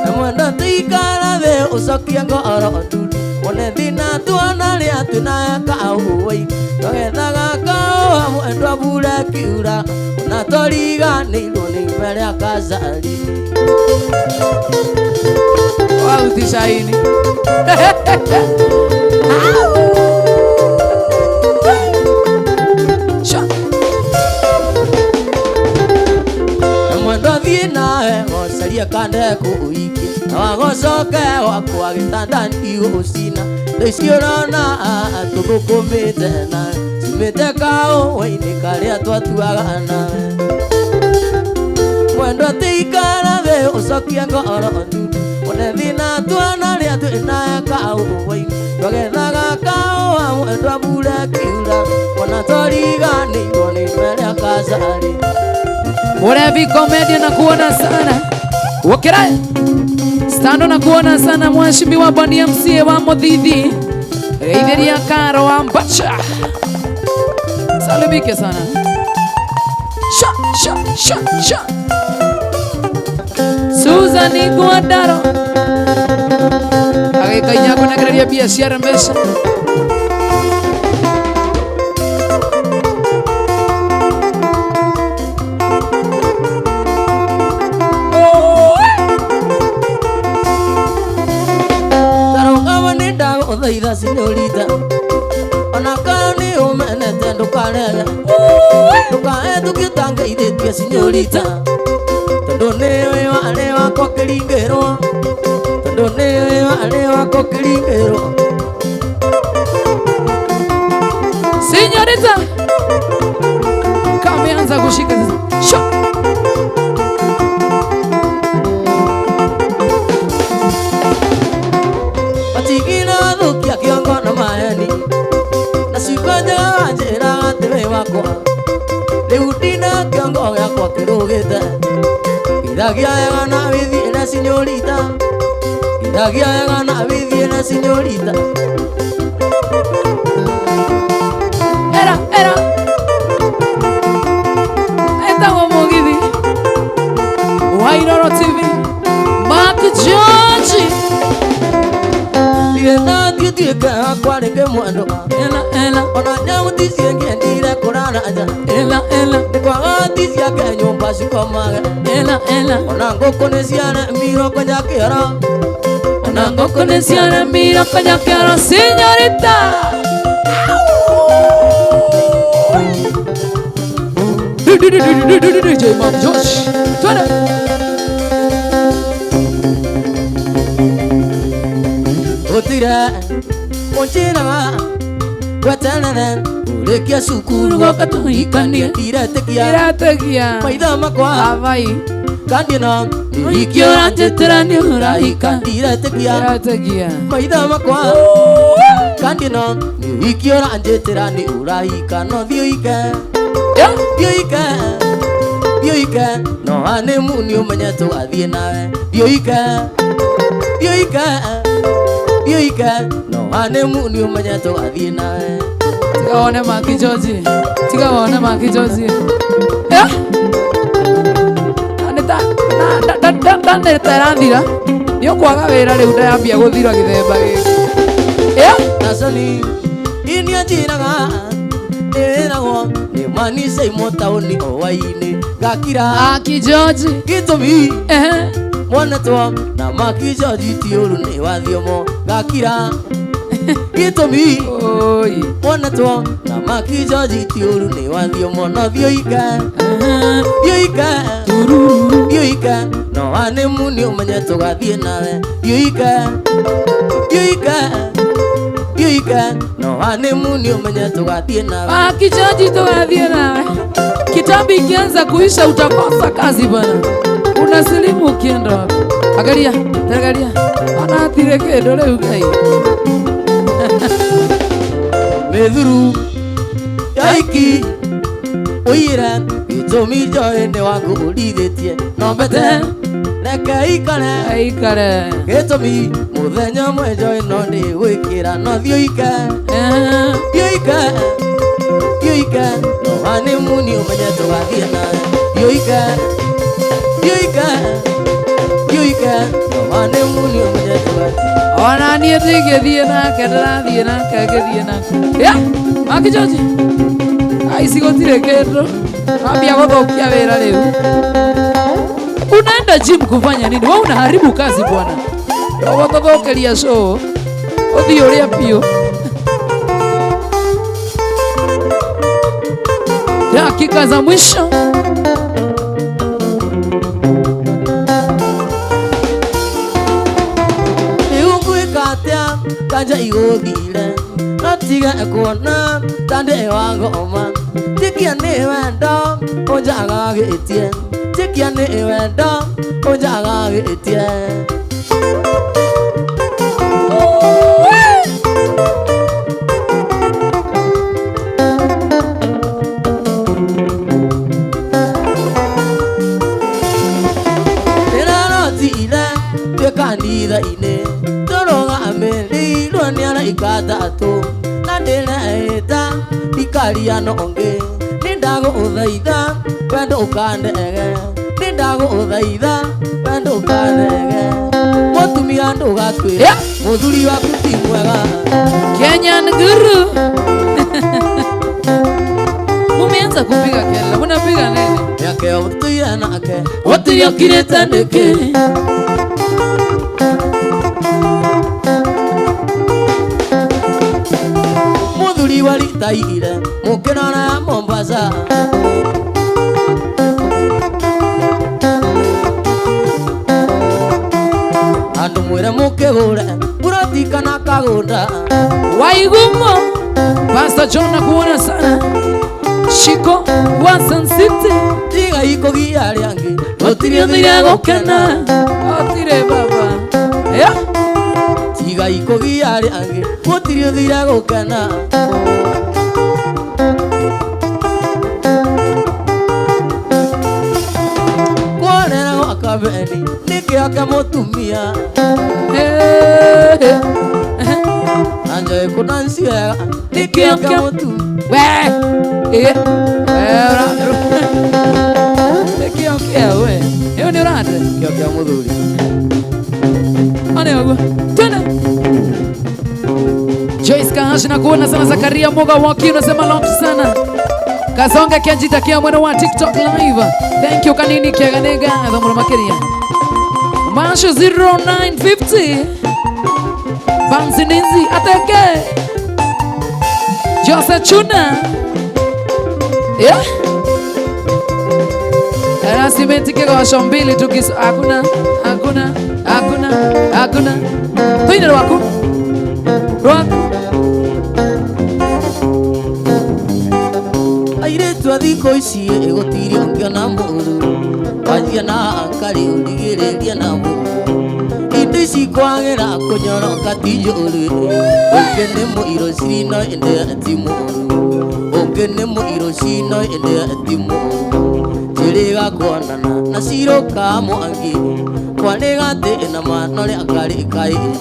na mwendwa tũikara thĩ ũcokie ngoro ndundu one thĩna tuona rĩa twĩnaye kahũa-inĩ twagethaga kahũa mwendwa mbura ĩkiura ona twariganĩirwo nĩ ime rĩa kacarini.
Wautishaini.
Reka ndekũhikie na wagocoke gwakwa gĩtanda ndigũcina. Indo icio ũrona tũthũkũmĩte nawe ciumĩte kaũa-inĩ karĩa twatuaga nawe. Mwendwa ti ikara thĩ ũcokie ngoro ndundu wone thĩna tuona rĩa twĩ nawe kaũa-inĩ. Twagethaga kaũa mwendwa mbura ĩkiura ona twariganĩirwo nĩ rĩa kacarĩ.
Murevi Comedian na kuona sana. Wokera Stando na kuona sana mheshimiwa Boni MCA wa Muthithi. Geithiria Karo wa Mbacha. Salimike sana. Sha sha sha sha. Susan Guandaro. Agĩkainya kũnegereria biacara mbeca.
Tarũgama nĩ ndagũthaitha sinyorita ona kana nĩ ũmenete ndũkarege ndũkahetũkie ũtangeithĩtie sinyorita tondũ nĩũĩ warĩ wakwa kĩringĩrwo tondũ nĩũĩ warĩ wakwa kĩringĩrwo.
Sinyorita kameanza kushika sasa. Sha.
Matigina thũkia kĩongo na maheni na ciugo njega wanjĩraga atĩ wĩ wakwa rĩu ndina kĩongo gĩakwa kĩrũgĩte gĩthagia wega na wĩthiĩ na sinyorita gĩthagia wega na wĩthiĩ na sinyorita.
Era era etagwo Mũgithi wa Iroro TV Mark George.
Ndirenda thiĩ tuĩke wakwa rĩngĩ mwendwa
Ela ela
ona nyamũ ti ciĩngĩendire kũrara nja
ela ela
nĩ kwaga ti ciake nyũmba cikomage
ela ela
ona ngũkũ nĩ ciaremirwo kwenja kĩoro
ona ngũkũ nĩ ciaremirwo kwenja kĩoro sinyorita. DJ Mark George. Twende.
Gũtirĩ ũnjĩraga weterere ũrĩkie cukuru
Goka tũhikanie.
Ndiretĩkia
Irategia.
maitho makwa
Avai.
kandi no
Ũhiki ũranjĩtĩra nĩ ũrahika.
Ndiretĩkia
Irategia.
maitho makwa kandi no ũhiki ũranjĩtĩra nĩ ũrahika no thiĩ ũike
Yeah.
thiĩ ũike thiĩ ũike no honeymoon ũmenye tũgathiĩ nawe thiĩ ũike thiĩ ũike thiĩ ũike no honeymoon ũmenye tũgathiĩ nawe.
Tiga wone Mark George. Tiga wone Mark George. Yeah. Na nĩ ta ĩrathira. Nĩ ũkwaga wĩra rĩu ndayambia gũthira gĩthemba gĩkĩ. Yeah.
Nasoni inia njĩraga nĩwĩragwo nĩ manicaimwo taũni owainĩ ngakira
Mark George.
gĩtũmi
Ehe.
monetwo na Mark George ti ũru nĩ wathiomo ngakira gĩtũmi
Oi.
monetwo na Mark George ti ũru nĩ wathiomo no thiĩ ũike thiĩ ũike thiĩ ũike no honeymoon ũmenye tũgathiĩ nawe thiĩ ũike thiĩ ũike thiĩ ũike no honeymoon ũmenye tũgathiĩ nawe.
Mark George tũgathiĩ nawe. Kitambi ikianza kuisha utakosa kazi bwana. Unasilimu ukienda wapi? Angalia, angalia. Ona atire kĩndũ rĩu Ngai.
Mĩthuru yaiki ũire gĩtũmi njoĩ nĩ wakũũrithĩtie no mbete reke ikare
Aikare.
gĩtũmi mũthenya ũmwe njoĩ no ndĩgwĩkĩra no thiĩ ũike thiĩ ũike thiĩ ũike no honeymoon ũmenye tũgathiĩ nawe thiĩ ũike thiĩ ũike thiĩ ũike no honeymoon ũmenye tũgathiĩ.
Ona niĩ ndingĩthiĩ nake ndĩrathiĩ nake ngĩthiĩ nake. Yeah, Mark George. Aici gũtirĩ kĩndũ. Wambia gũthũkia wĩra rĩu. Unaenda gym kufanya nini? Wewe unaharibu kazi bwana. Ũgũtũthũkĩria show. Ũthiĩ ũrĩa biũ. Dakika za mwisho.
Kanja igũthire no tiga kuona ta ndĩ wa ngoma tikia nĩ wendo ũnjagagĩtie tikia nĩ wendo ũnjagagĩtie. Ndĩrarotire twĩ kanitha-inĩ tũrũgamĩrĩirwo nĩ araika atatũ na ndĩreĩta ndikaria no ũngĩ nĩndagũthaitha wendo ũkandege nĩndagũthaitha wendo ũkandege mũtumia ndũgakwĩre
Yeah.
mũthuri waku ti mwega.
Kenyan Guru. Mumeanza kupiga kelele. Munapiga nini?
Mĩaka ĩyo tũtũire nake
Gũtiriokirĩte nĩkĩ?
Mũthuri waritaire mũkĩrora ya Mombasa andũ mwĩre mũkĩgũre buroti kana kagũnda.
Waigumo. Pastor John nakuona sana. Shiko wa Sun City.
Tigai kũgia arĩa angĩ
Gũtirĩ ũthire gũkena. Gũtirĩ baba. Yeah.
Tigai kũgia arĩa angĩ gũtirĩ ũthire gũkena. Kuonera gwa kabeni nĩkĩo kĩa mũtumia
Hey.
na njoĩ kũdanci wega nĩkĩo kĩa mũtumia.
We. Eh. Nĩkĩo kĩa we. Ĩyo nĩ ũrande.
Kĩo kĩa mũthuri.
Ane ũguo. Tena. Joyce Kahashi na kuona sana. Zakaria Moga Waki unasema lock sana. Kasonga Kenjita kia mwena wa TikTok live. Thank you kanini kiaganega thomoro makiria. Masho 0950. Bansi Ninzi ateke. Jose Chuna. Yeah. Rasimenti kegosho mbili tukis hakuna hakuna hakuna hakuna. Tuine rwaku. Rwaku.
Airĩtu a thikũ ici gũtirĩ ũngĩona mũru wanjia na akarĩ ũrigĩrĩria na mũru indo ici kwagĩra kũnyoroka ti njũru ũngĩ nĩ mũirũ cirino ĩndĩ ti mũru ũngĩ nĩ mũirũ cino ĩndĩ ti mũru njĩrĩga kuonana na cirũka mwangi kwarĩga thĩna mano rĩa karĩ kaĩju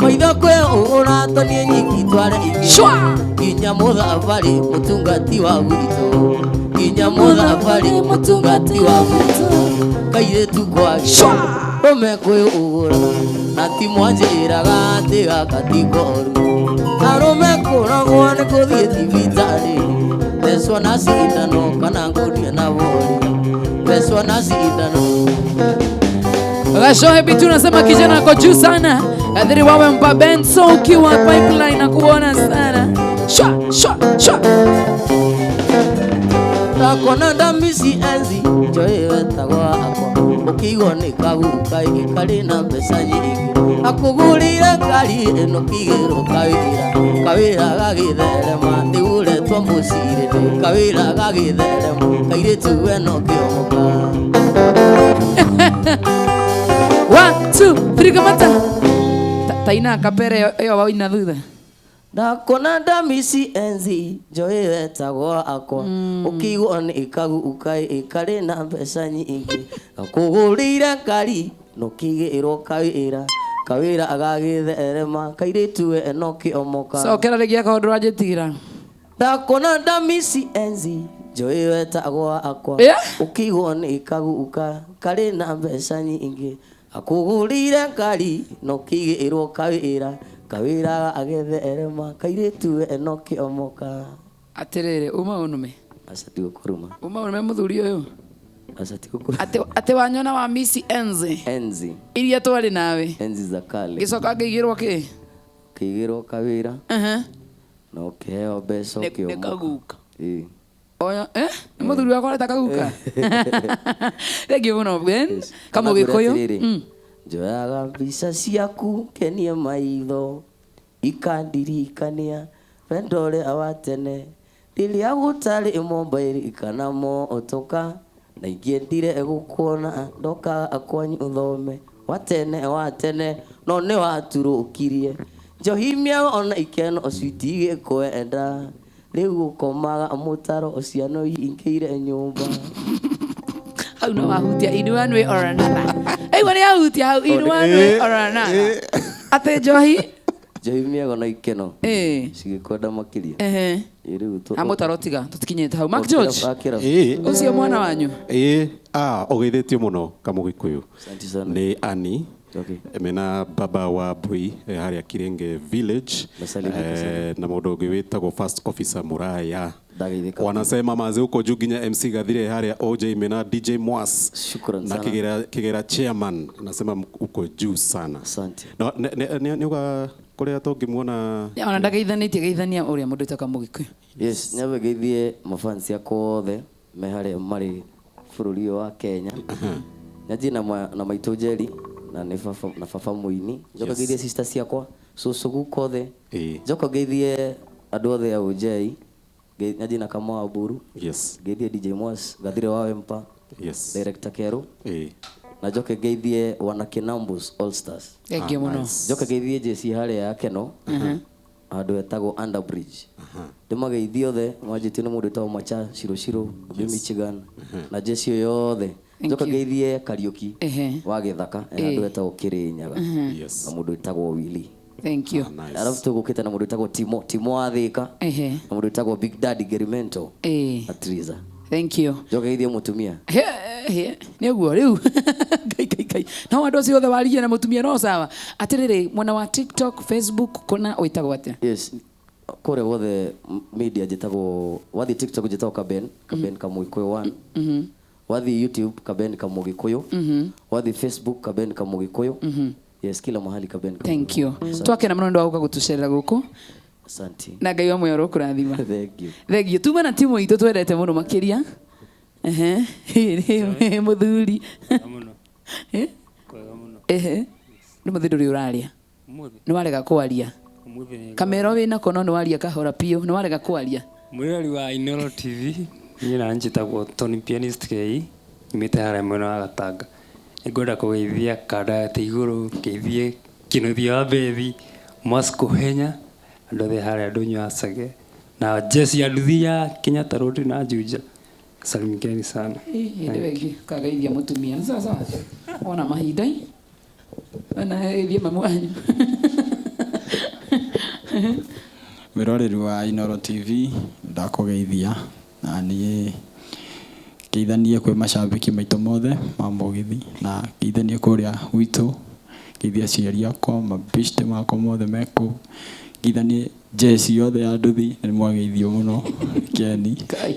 maitho kwĩ ũratoniĩ nyiki tware ingĩ
Shwa!
nginya mũthabarĩ mũtungati wa gwitũ nginya mũthabarĩ mũtungati wa gwitũ kairĩtu kwagĩra
Shwa!
rũme kwĩ ũgũra na ti mwanjĩraga atĩ gaka ti koru arũme kũragwo nĩ kũthiĩ thibitarĩ thecwo na cindano kana ngũria na bori thecwo na cindano.
Gashohe Bitu unasema kijana ako juu sana. Adhiri wawe mpa Benso ukiwa pipeline na kuona sana. Shwa shwa shwa.
Ndakona ndamici enzi njoĩ wetagwo akwa ũkĩigwo nĩ kaguka ĩkarĩ na mbeca nyingĩ akũgũrĩire ngari ĩno kĩgĩrwo kawĩra kawĩra gagĩtherema nĩgũretwo mũcirĩ kawĩra gagĩtherema kairĩtu we no kĩomoka.
1 2 3 kamata. Taina kapere ĩyo waina thutha.
Ndakona ndamici enzi njoĩ wetagwo akwa ũkĩigwo nĩ kaguka ĩkarĩ na mbeca nyingĩ gakũgũrĩire ngari no kĩgĩrwo kawĩra kawĩra gagĩtherema kairĩtu we no kĩomoka.
Cokera rĩngĩ akorwo ndũranjĩtigĩra.
Ndakona ndamici enzi njoĩ wetagwo akwa
Yeah.
ũkĩigwo nĩ kaguka karĩ na mbeca nyingĩ akũgũrĩire ngari no kĩgĩrwo kawĩra kawĩra gagĩtherema kairĩtu we no kĩomoka.
Atĩrĩrĩ uma ũnũme.
Aca tigũkũruma.
Uma ũnũme mũthuri ũyũ.
Aca tigũkũruma.
Atĩ wanyona wa Miss Enzi.
Enzi.
Iria twarĩ nawe.
Enzi za kale.
Ngĩcoka ngĩigĩrwo kĩ?
Ũkĩigĩrwo kawĩra.
Aha.
Na ũkĩheo mbeca
Nĩ
ũkĩomoka.
kaguka.
Ĩĩ.
Oya, eh? Nĩ mũthuri wakwa areta kaguka. Thank you mũno Ben. Kamũgĩkũyũ.
Njoyaga mbica ciaku kenie maitho Ikandirikania wendo ũrĩa wa tene rĩrĩa gũtarĩ mobaili kana motoka na ingĩendire gũkuona ndoka kwanyu ũthome wa tene no nĩ waturũkirie njohi mĩago ona ikeno citigĩkwenda rĩu ũkomaga mũtaro ciana ingĩire nyũmba.
Hau no wahutia in one way or another. Aigua nĩ ahutia hau in one way or another, atĩ njohi.
Njohi mĩago na ikeno cigĩkwenda makĩria. Ĩ, rĩu
Amũtaro tiga tũtikinyĩte hau, Mark George.
Akĩra.
Ũcio mwana wanyu.
Ĩĩ, ũgeithĩtio mũno Kamũgĩkũyũ.
Asante sana.
Nĩ ani mena baba wa Mbui, harĩa Kirenge village.
Nasalimika sana.
Na mũndũ ũngĩ wĩtagwo first officer Muraya.
Ndageithĩka.
Wanasema maze huko juu nginya MC Gathire harĩa OJ mena DJ Mwas
Shukran
na
sana.
Kigera chairman nasema uko juu sana.
Asante.
No, nĩ uga kũrĩa tũngĩmuona.
Ona ndageithanĩtie, geithania ũrĩa mũndũ wĩtagwo Mũgĩkũyũ.
Yes, nyambe ngeithie mafansi akwa othe me harĩa marĩ bũrũri ũyũ wa Kenya. Nyanjie na maitũ Njeri na nĩ baba na baba mũini. Njoka ngeithie sister ciakwa, cũcũ guka othe. Njoka ngeithie andũ othe a OJ. Nyanjie na Kamau wa Mburu. Ngeithie DJ Mwas, Gathire wa Wempa. Director Keru. Na njoke ngeithie wanake Nambus All Stars.
Thengiũ mũno.
Njoke ngeithie JC harĩa ya Keno. Handũ hetagwo Underbridge. Ndĩmageithie othe, manjĩtie nĩ mũndũ wĩtagwo Macha Shiro Shiro, ũngĩ Michigan, na jeci ĩyo yothe.
Thank
Njoke
you.
ngeithie Kariũki wa Gĩthaka, handũ hetagwo Kĩrĩnyaga. Na mũndũ wĩtagwo Willy.
Thank you.
Nice.
Alafu tũgũkĩte na mũndũ wĩtagwo Timo, Timo wa Thĩka. Na mũndũ wĩtagwo Big Daddy Gerimento. Na Triza.
Thank you.
Njoke ngeithie mũtumia.
He, he, nĩ ũguo rĩu. Ngai ngai ngai, no andũ acio othe waririe na mũtumia no sawa. Atĩrĩrĩ, mwena wa TikTok, Facebook, kũna wĩtagwo atĩa?
Yes, kũrĩa guothe media njĩtagwo, wathiĩ TikTok njĩtagwo Kaben, Kaben Kamũgĩkũyũ 1. Wathiĩ YouTube Kaben Kamũgĩkũyũ. Wathiĩ Facebook Kaben Kamũgĩkũyũ. Yes, kila mahali Kaben Kamũgĩkũyũ.
Thank you. Twakena mũno nĩ ũndũ wa gũka gũtũcerera gũkũ.
Asante.
Na Ngai wa muoyo ũrokũrathima.
Thank you.
Thank you. Tuma na timu itũ twendete mũno makĩria. Ehe. Mũthuri.
Mũno.
Eh?
Kwega mũno.
Ehe. Nĩ mũthĩ ndũrĩ ũraria.
Ũmũthĩ.
Nĩ warega kwaria.
Ũmũthĩ nĩ
Kamero wĩnako no nĩ waria kahora biũ, nĩ warega kwaria.
Mwĩrori wa Inoro TV, niĩ na njĩtagwo Tony Pianist KE, nyumĩte harĩa mwena wa Gatanga. Nĩngwenda kũgeithia kanda ya igũrũ, ngeithie Kĩnuthia wa Bethi, Moscow Henya, andũ othe harĩa ndũnyũ ya Chege, na jeci ya nduthi ya Kenyatta Road na Juja. Salimikeni sana.
Hĩndĩ ĩyo ĩngĩ ũkageithia mũtumia nĩ sawa sawa, wona mahinda ĩ ona geithie mamu wanyu.
Mwĩroreri wa Inoro TV, ndakũgeithia na niĩ ngeithanie kwĩ macambĩki maitũ mothe ma mũgithi, na ngeithanie kũrĩa gwitũ, ngeithie aciari akwa, mabeshte makwa mothe me kũu, ngeithanie jeci yothe ya nduthi, na nĩmwageithio mũno keni.
Kai.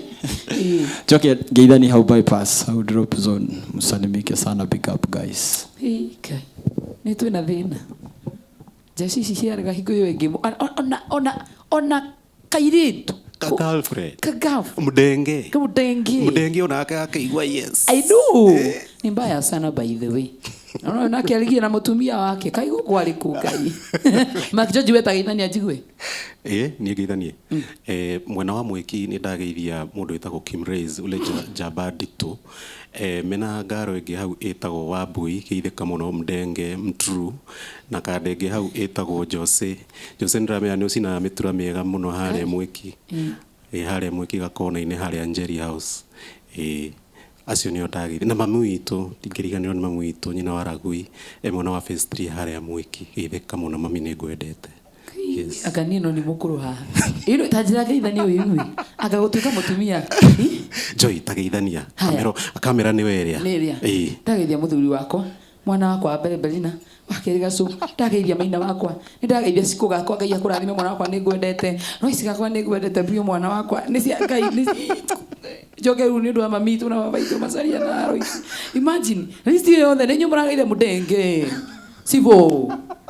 Njoke ngeithanie hau bypass, hau drop zone, msalimike sana, big up guys.
Ĩ, Ngai, nĩ twĩna thĩna, jeci ici ciarega hingo ĩyo ĩngĩ ona kairĩtu.
Ka girlfriend.
Ka girlfriend.
Mdenge.
Kamũdenge.
Mdenge onake akaigua yes.
I know. Ni mbaya sana by the way. Naona nake aligia na mũtumia wake kaigũ kwarĩ kũ Ngai. Mark George wetageithania njigue.
Ĩ, niĩ ngeithanie. Mwena wa mwĩki nĩ ndageithia mũndũ wĩtagwo Kim Rays ule njamba nditũ. Mena ngaro ĩngĩ hau ĩtagwo Wambui, geithĩka mũno Mdenge Mtrue, na kanda ĩngĩ hau ĩtagwo Jose. Jose nĩndĩramenya nĩ ũcinaga mĩtura mĩega mũno harĩa mwĩki. Ĩ, harĩa mwĩki gakona-inĩ harĩa Njeri House. Ĩ, acio nĩo ndageithia. Na mami witũ, ndingĩriganĩrwo nĩ mami witũ, nyina wa Ragui, e mwena wa phase 3 harĩa mwĩki. Geithĩka mũno mami, nĩ ngwendete. Yes.
Anga niĩ no nĩ mũkũrũ haha. Ĩno ta njĩra ngeithania ũigue. Anga gũtuĩka mũtumia.
Joy, tageithania.
Haya.
Kamera nĩwe ĩrĩa.
Nĩ ĩrĩa.
Ĩ.
Ndageithia mũthuri wakwa, mwana wakwa wa mbere Belina, wa kerĩ Gacũ, ndageithia maina wakwa, nĩ ndageithia cikũ gakwa, Ngai akũrathime mwana wakwa, nĩ ngwendete. Royce gakwa nĩ ngwendete biũ mwana wakwa. Nĩ cia Ngai nĩ njoke rĩu nĩ ũndũ wa mami witũ na baba witũ Macaria na Royce. Imagine, list ĩyo yothe nĩ inyuĩ mũrageithia mũndenge. Sivo,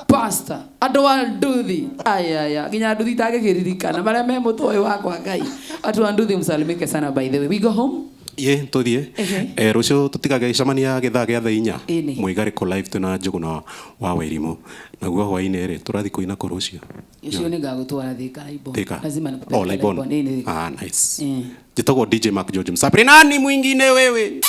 pastor, andũ a nduthi. Aya, nginya nduthi itangĩkĩririkana marĩa me mũtwe ũyũ wakwa Ngai. Watu wa nduthi msalimike sana by the way. We go home.
Ye tũthiĩ.
Ehe.
Eh, rũciũ tũtigagĩcemania gĩthaa gĩa thaa 4.
Ĩni.
Mwĩgarĩko live twĩna Njũgũna wa Wairimu. Naguo hwaĩ-inĩ rĩ, tũrathiĩ kũina kũ rũciũ?
Ũcio nĩ ngagũtwara Thika Laibon.
Thika.
Lazima nikupeleke
Oh, Laibon.
Laibon. Ĩni.
Ah, nice.
Eh.
Njĩtagwo DJ Mark George Msapri. Nani mwingine wewe?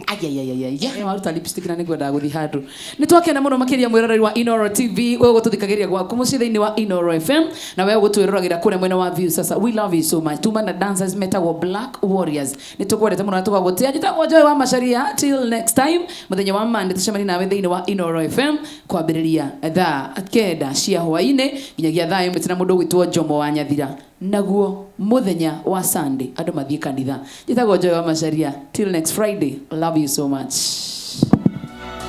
Ayayayaya waruta lipstick na nĩngwendaga gũthiĩ handũ. Nĩ twakena mũno makĩria mwĩroreri wa Inoro TV, we ũgũtũthikagĩrĩria gwaku mũciĩ thĩinĩ wa Inoro FM, na we ũgũtwĩroragĩra kũrĩa mwena wa View Sasa. We love you so much. Tuma na dancers metagwo Black Warriors. Nĩ tũkwendete mũno na tũgagũtĩa. Njĩtagwo Joy wa Macharia. Till next time, mũthenya wa Monday tũcemanie nawe thĩinĩ wa Inoro FM kwambĩrĩria thaa 9 cia hwaĩ-inĩ nginyagia thaa 1 tena mũndũ ũgwĩtwo Jomo wa Nyathira. Naguo mũthenya wa Sunday andũ mathiĩ kanitha. Njĩtagwo Joy wa Macharia. Till next Friday, love you so much.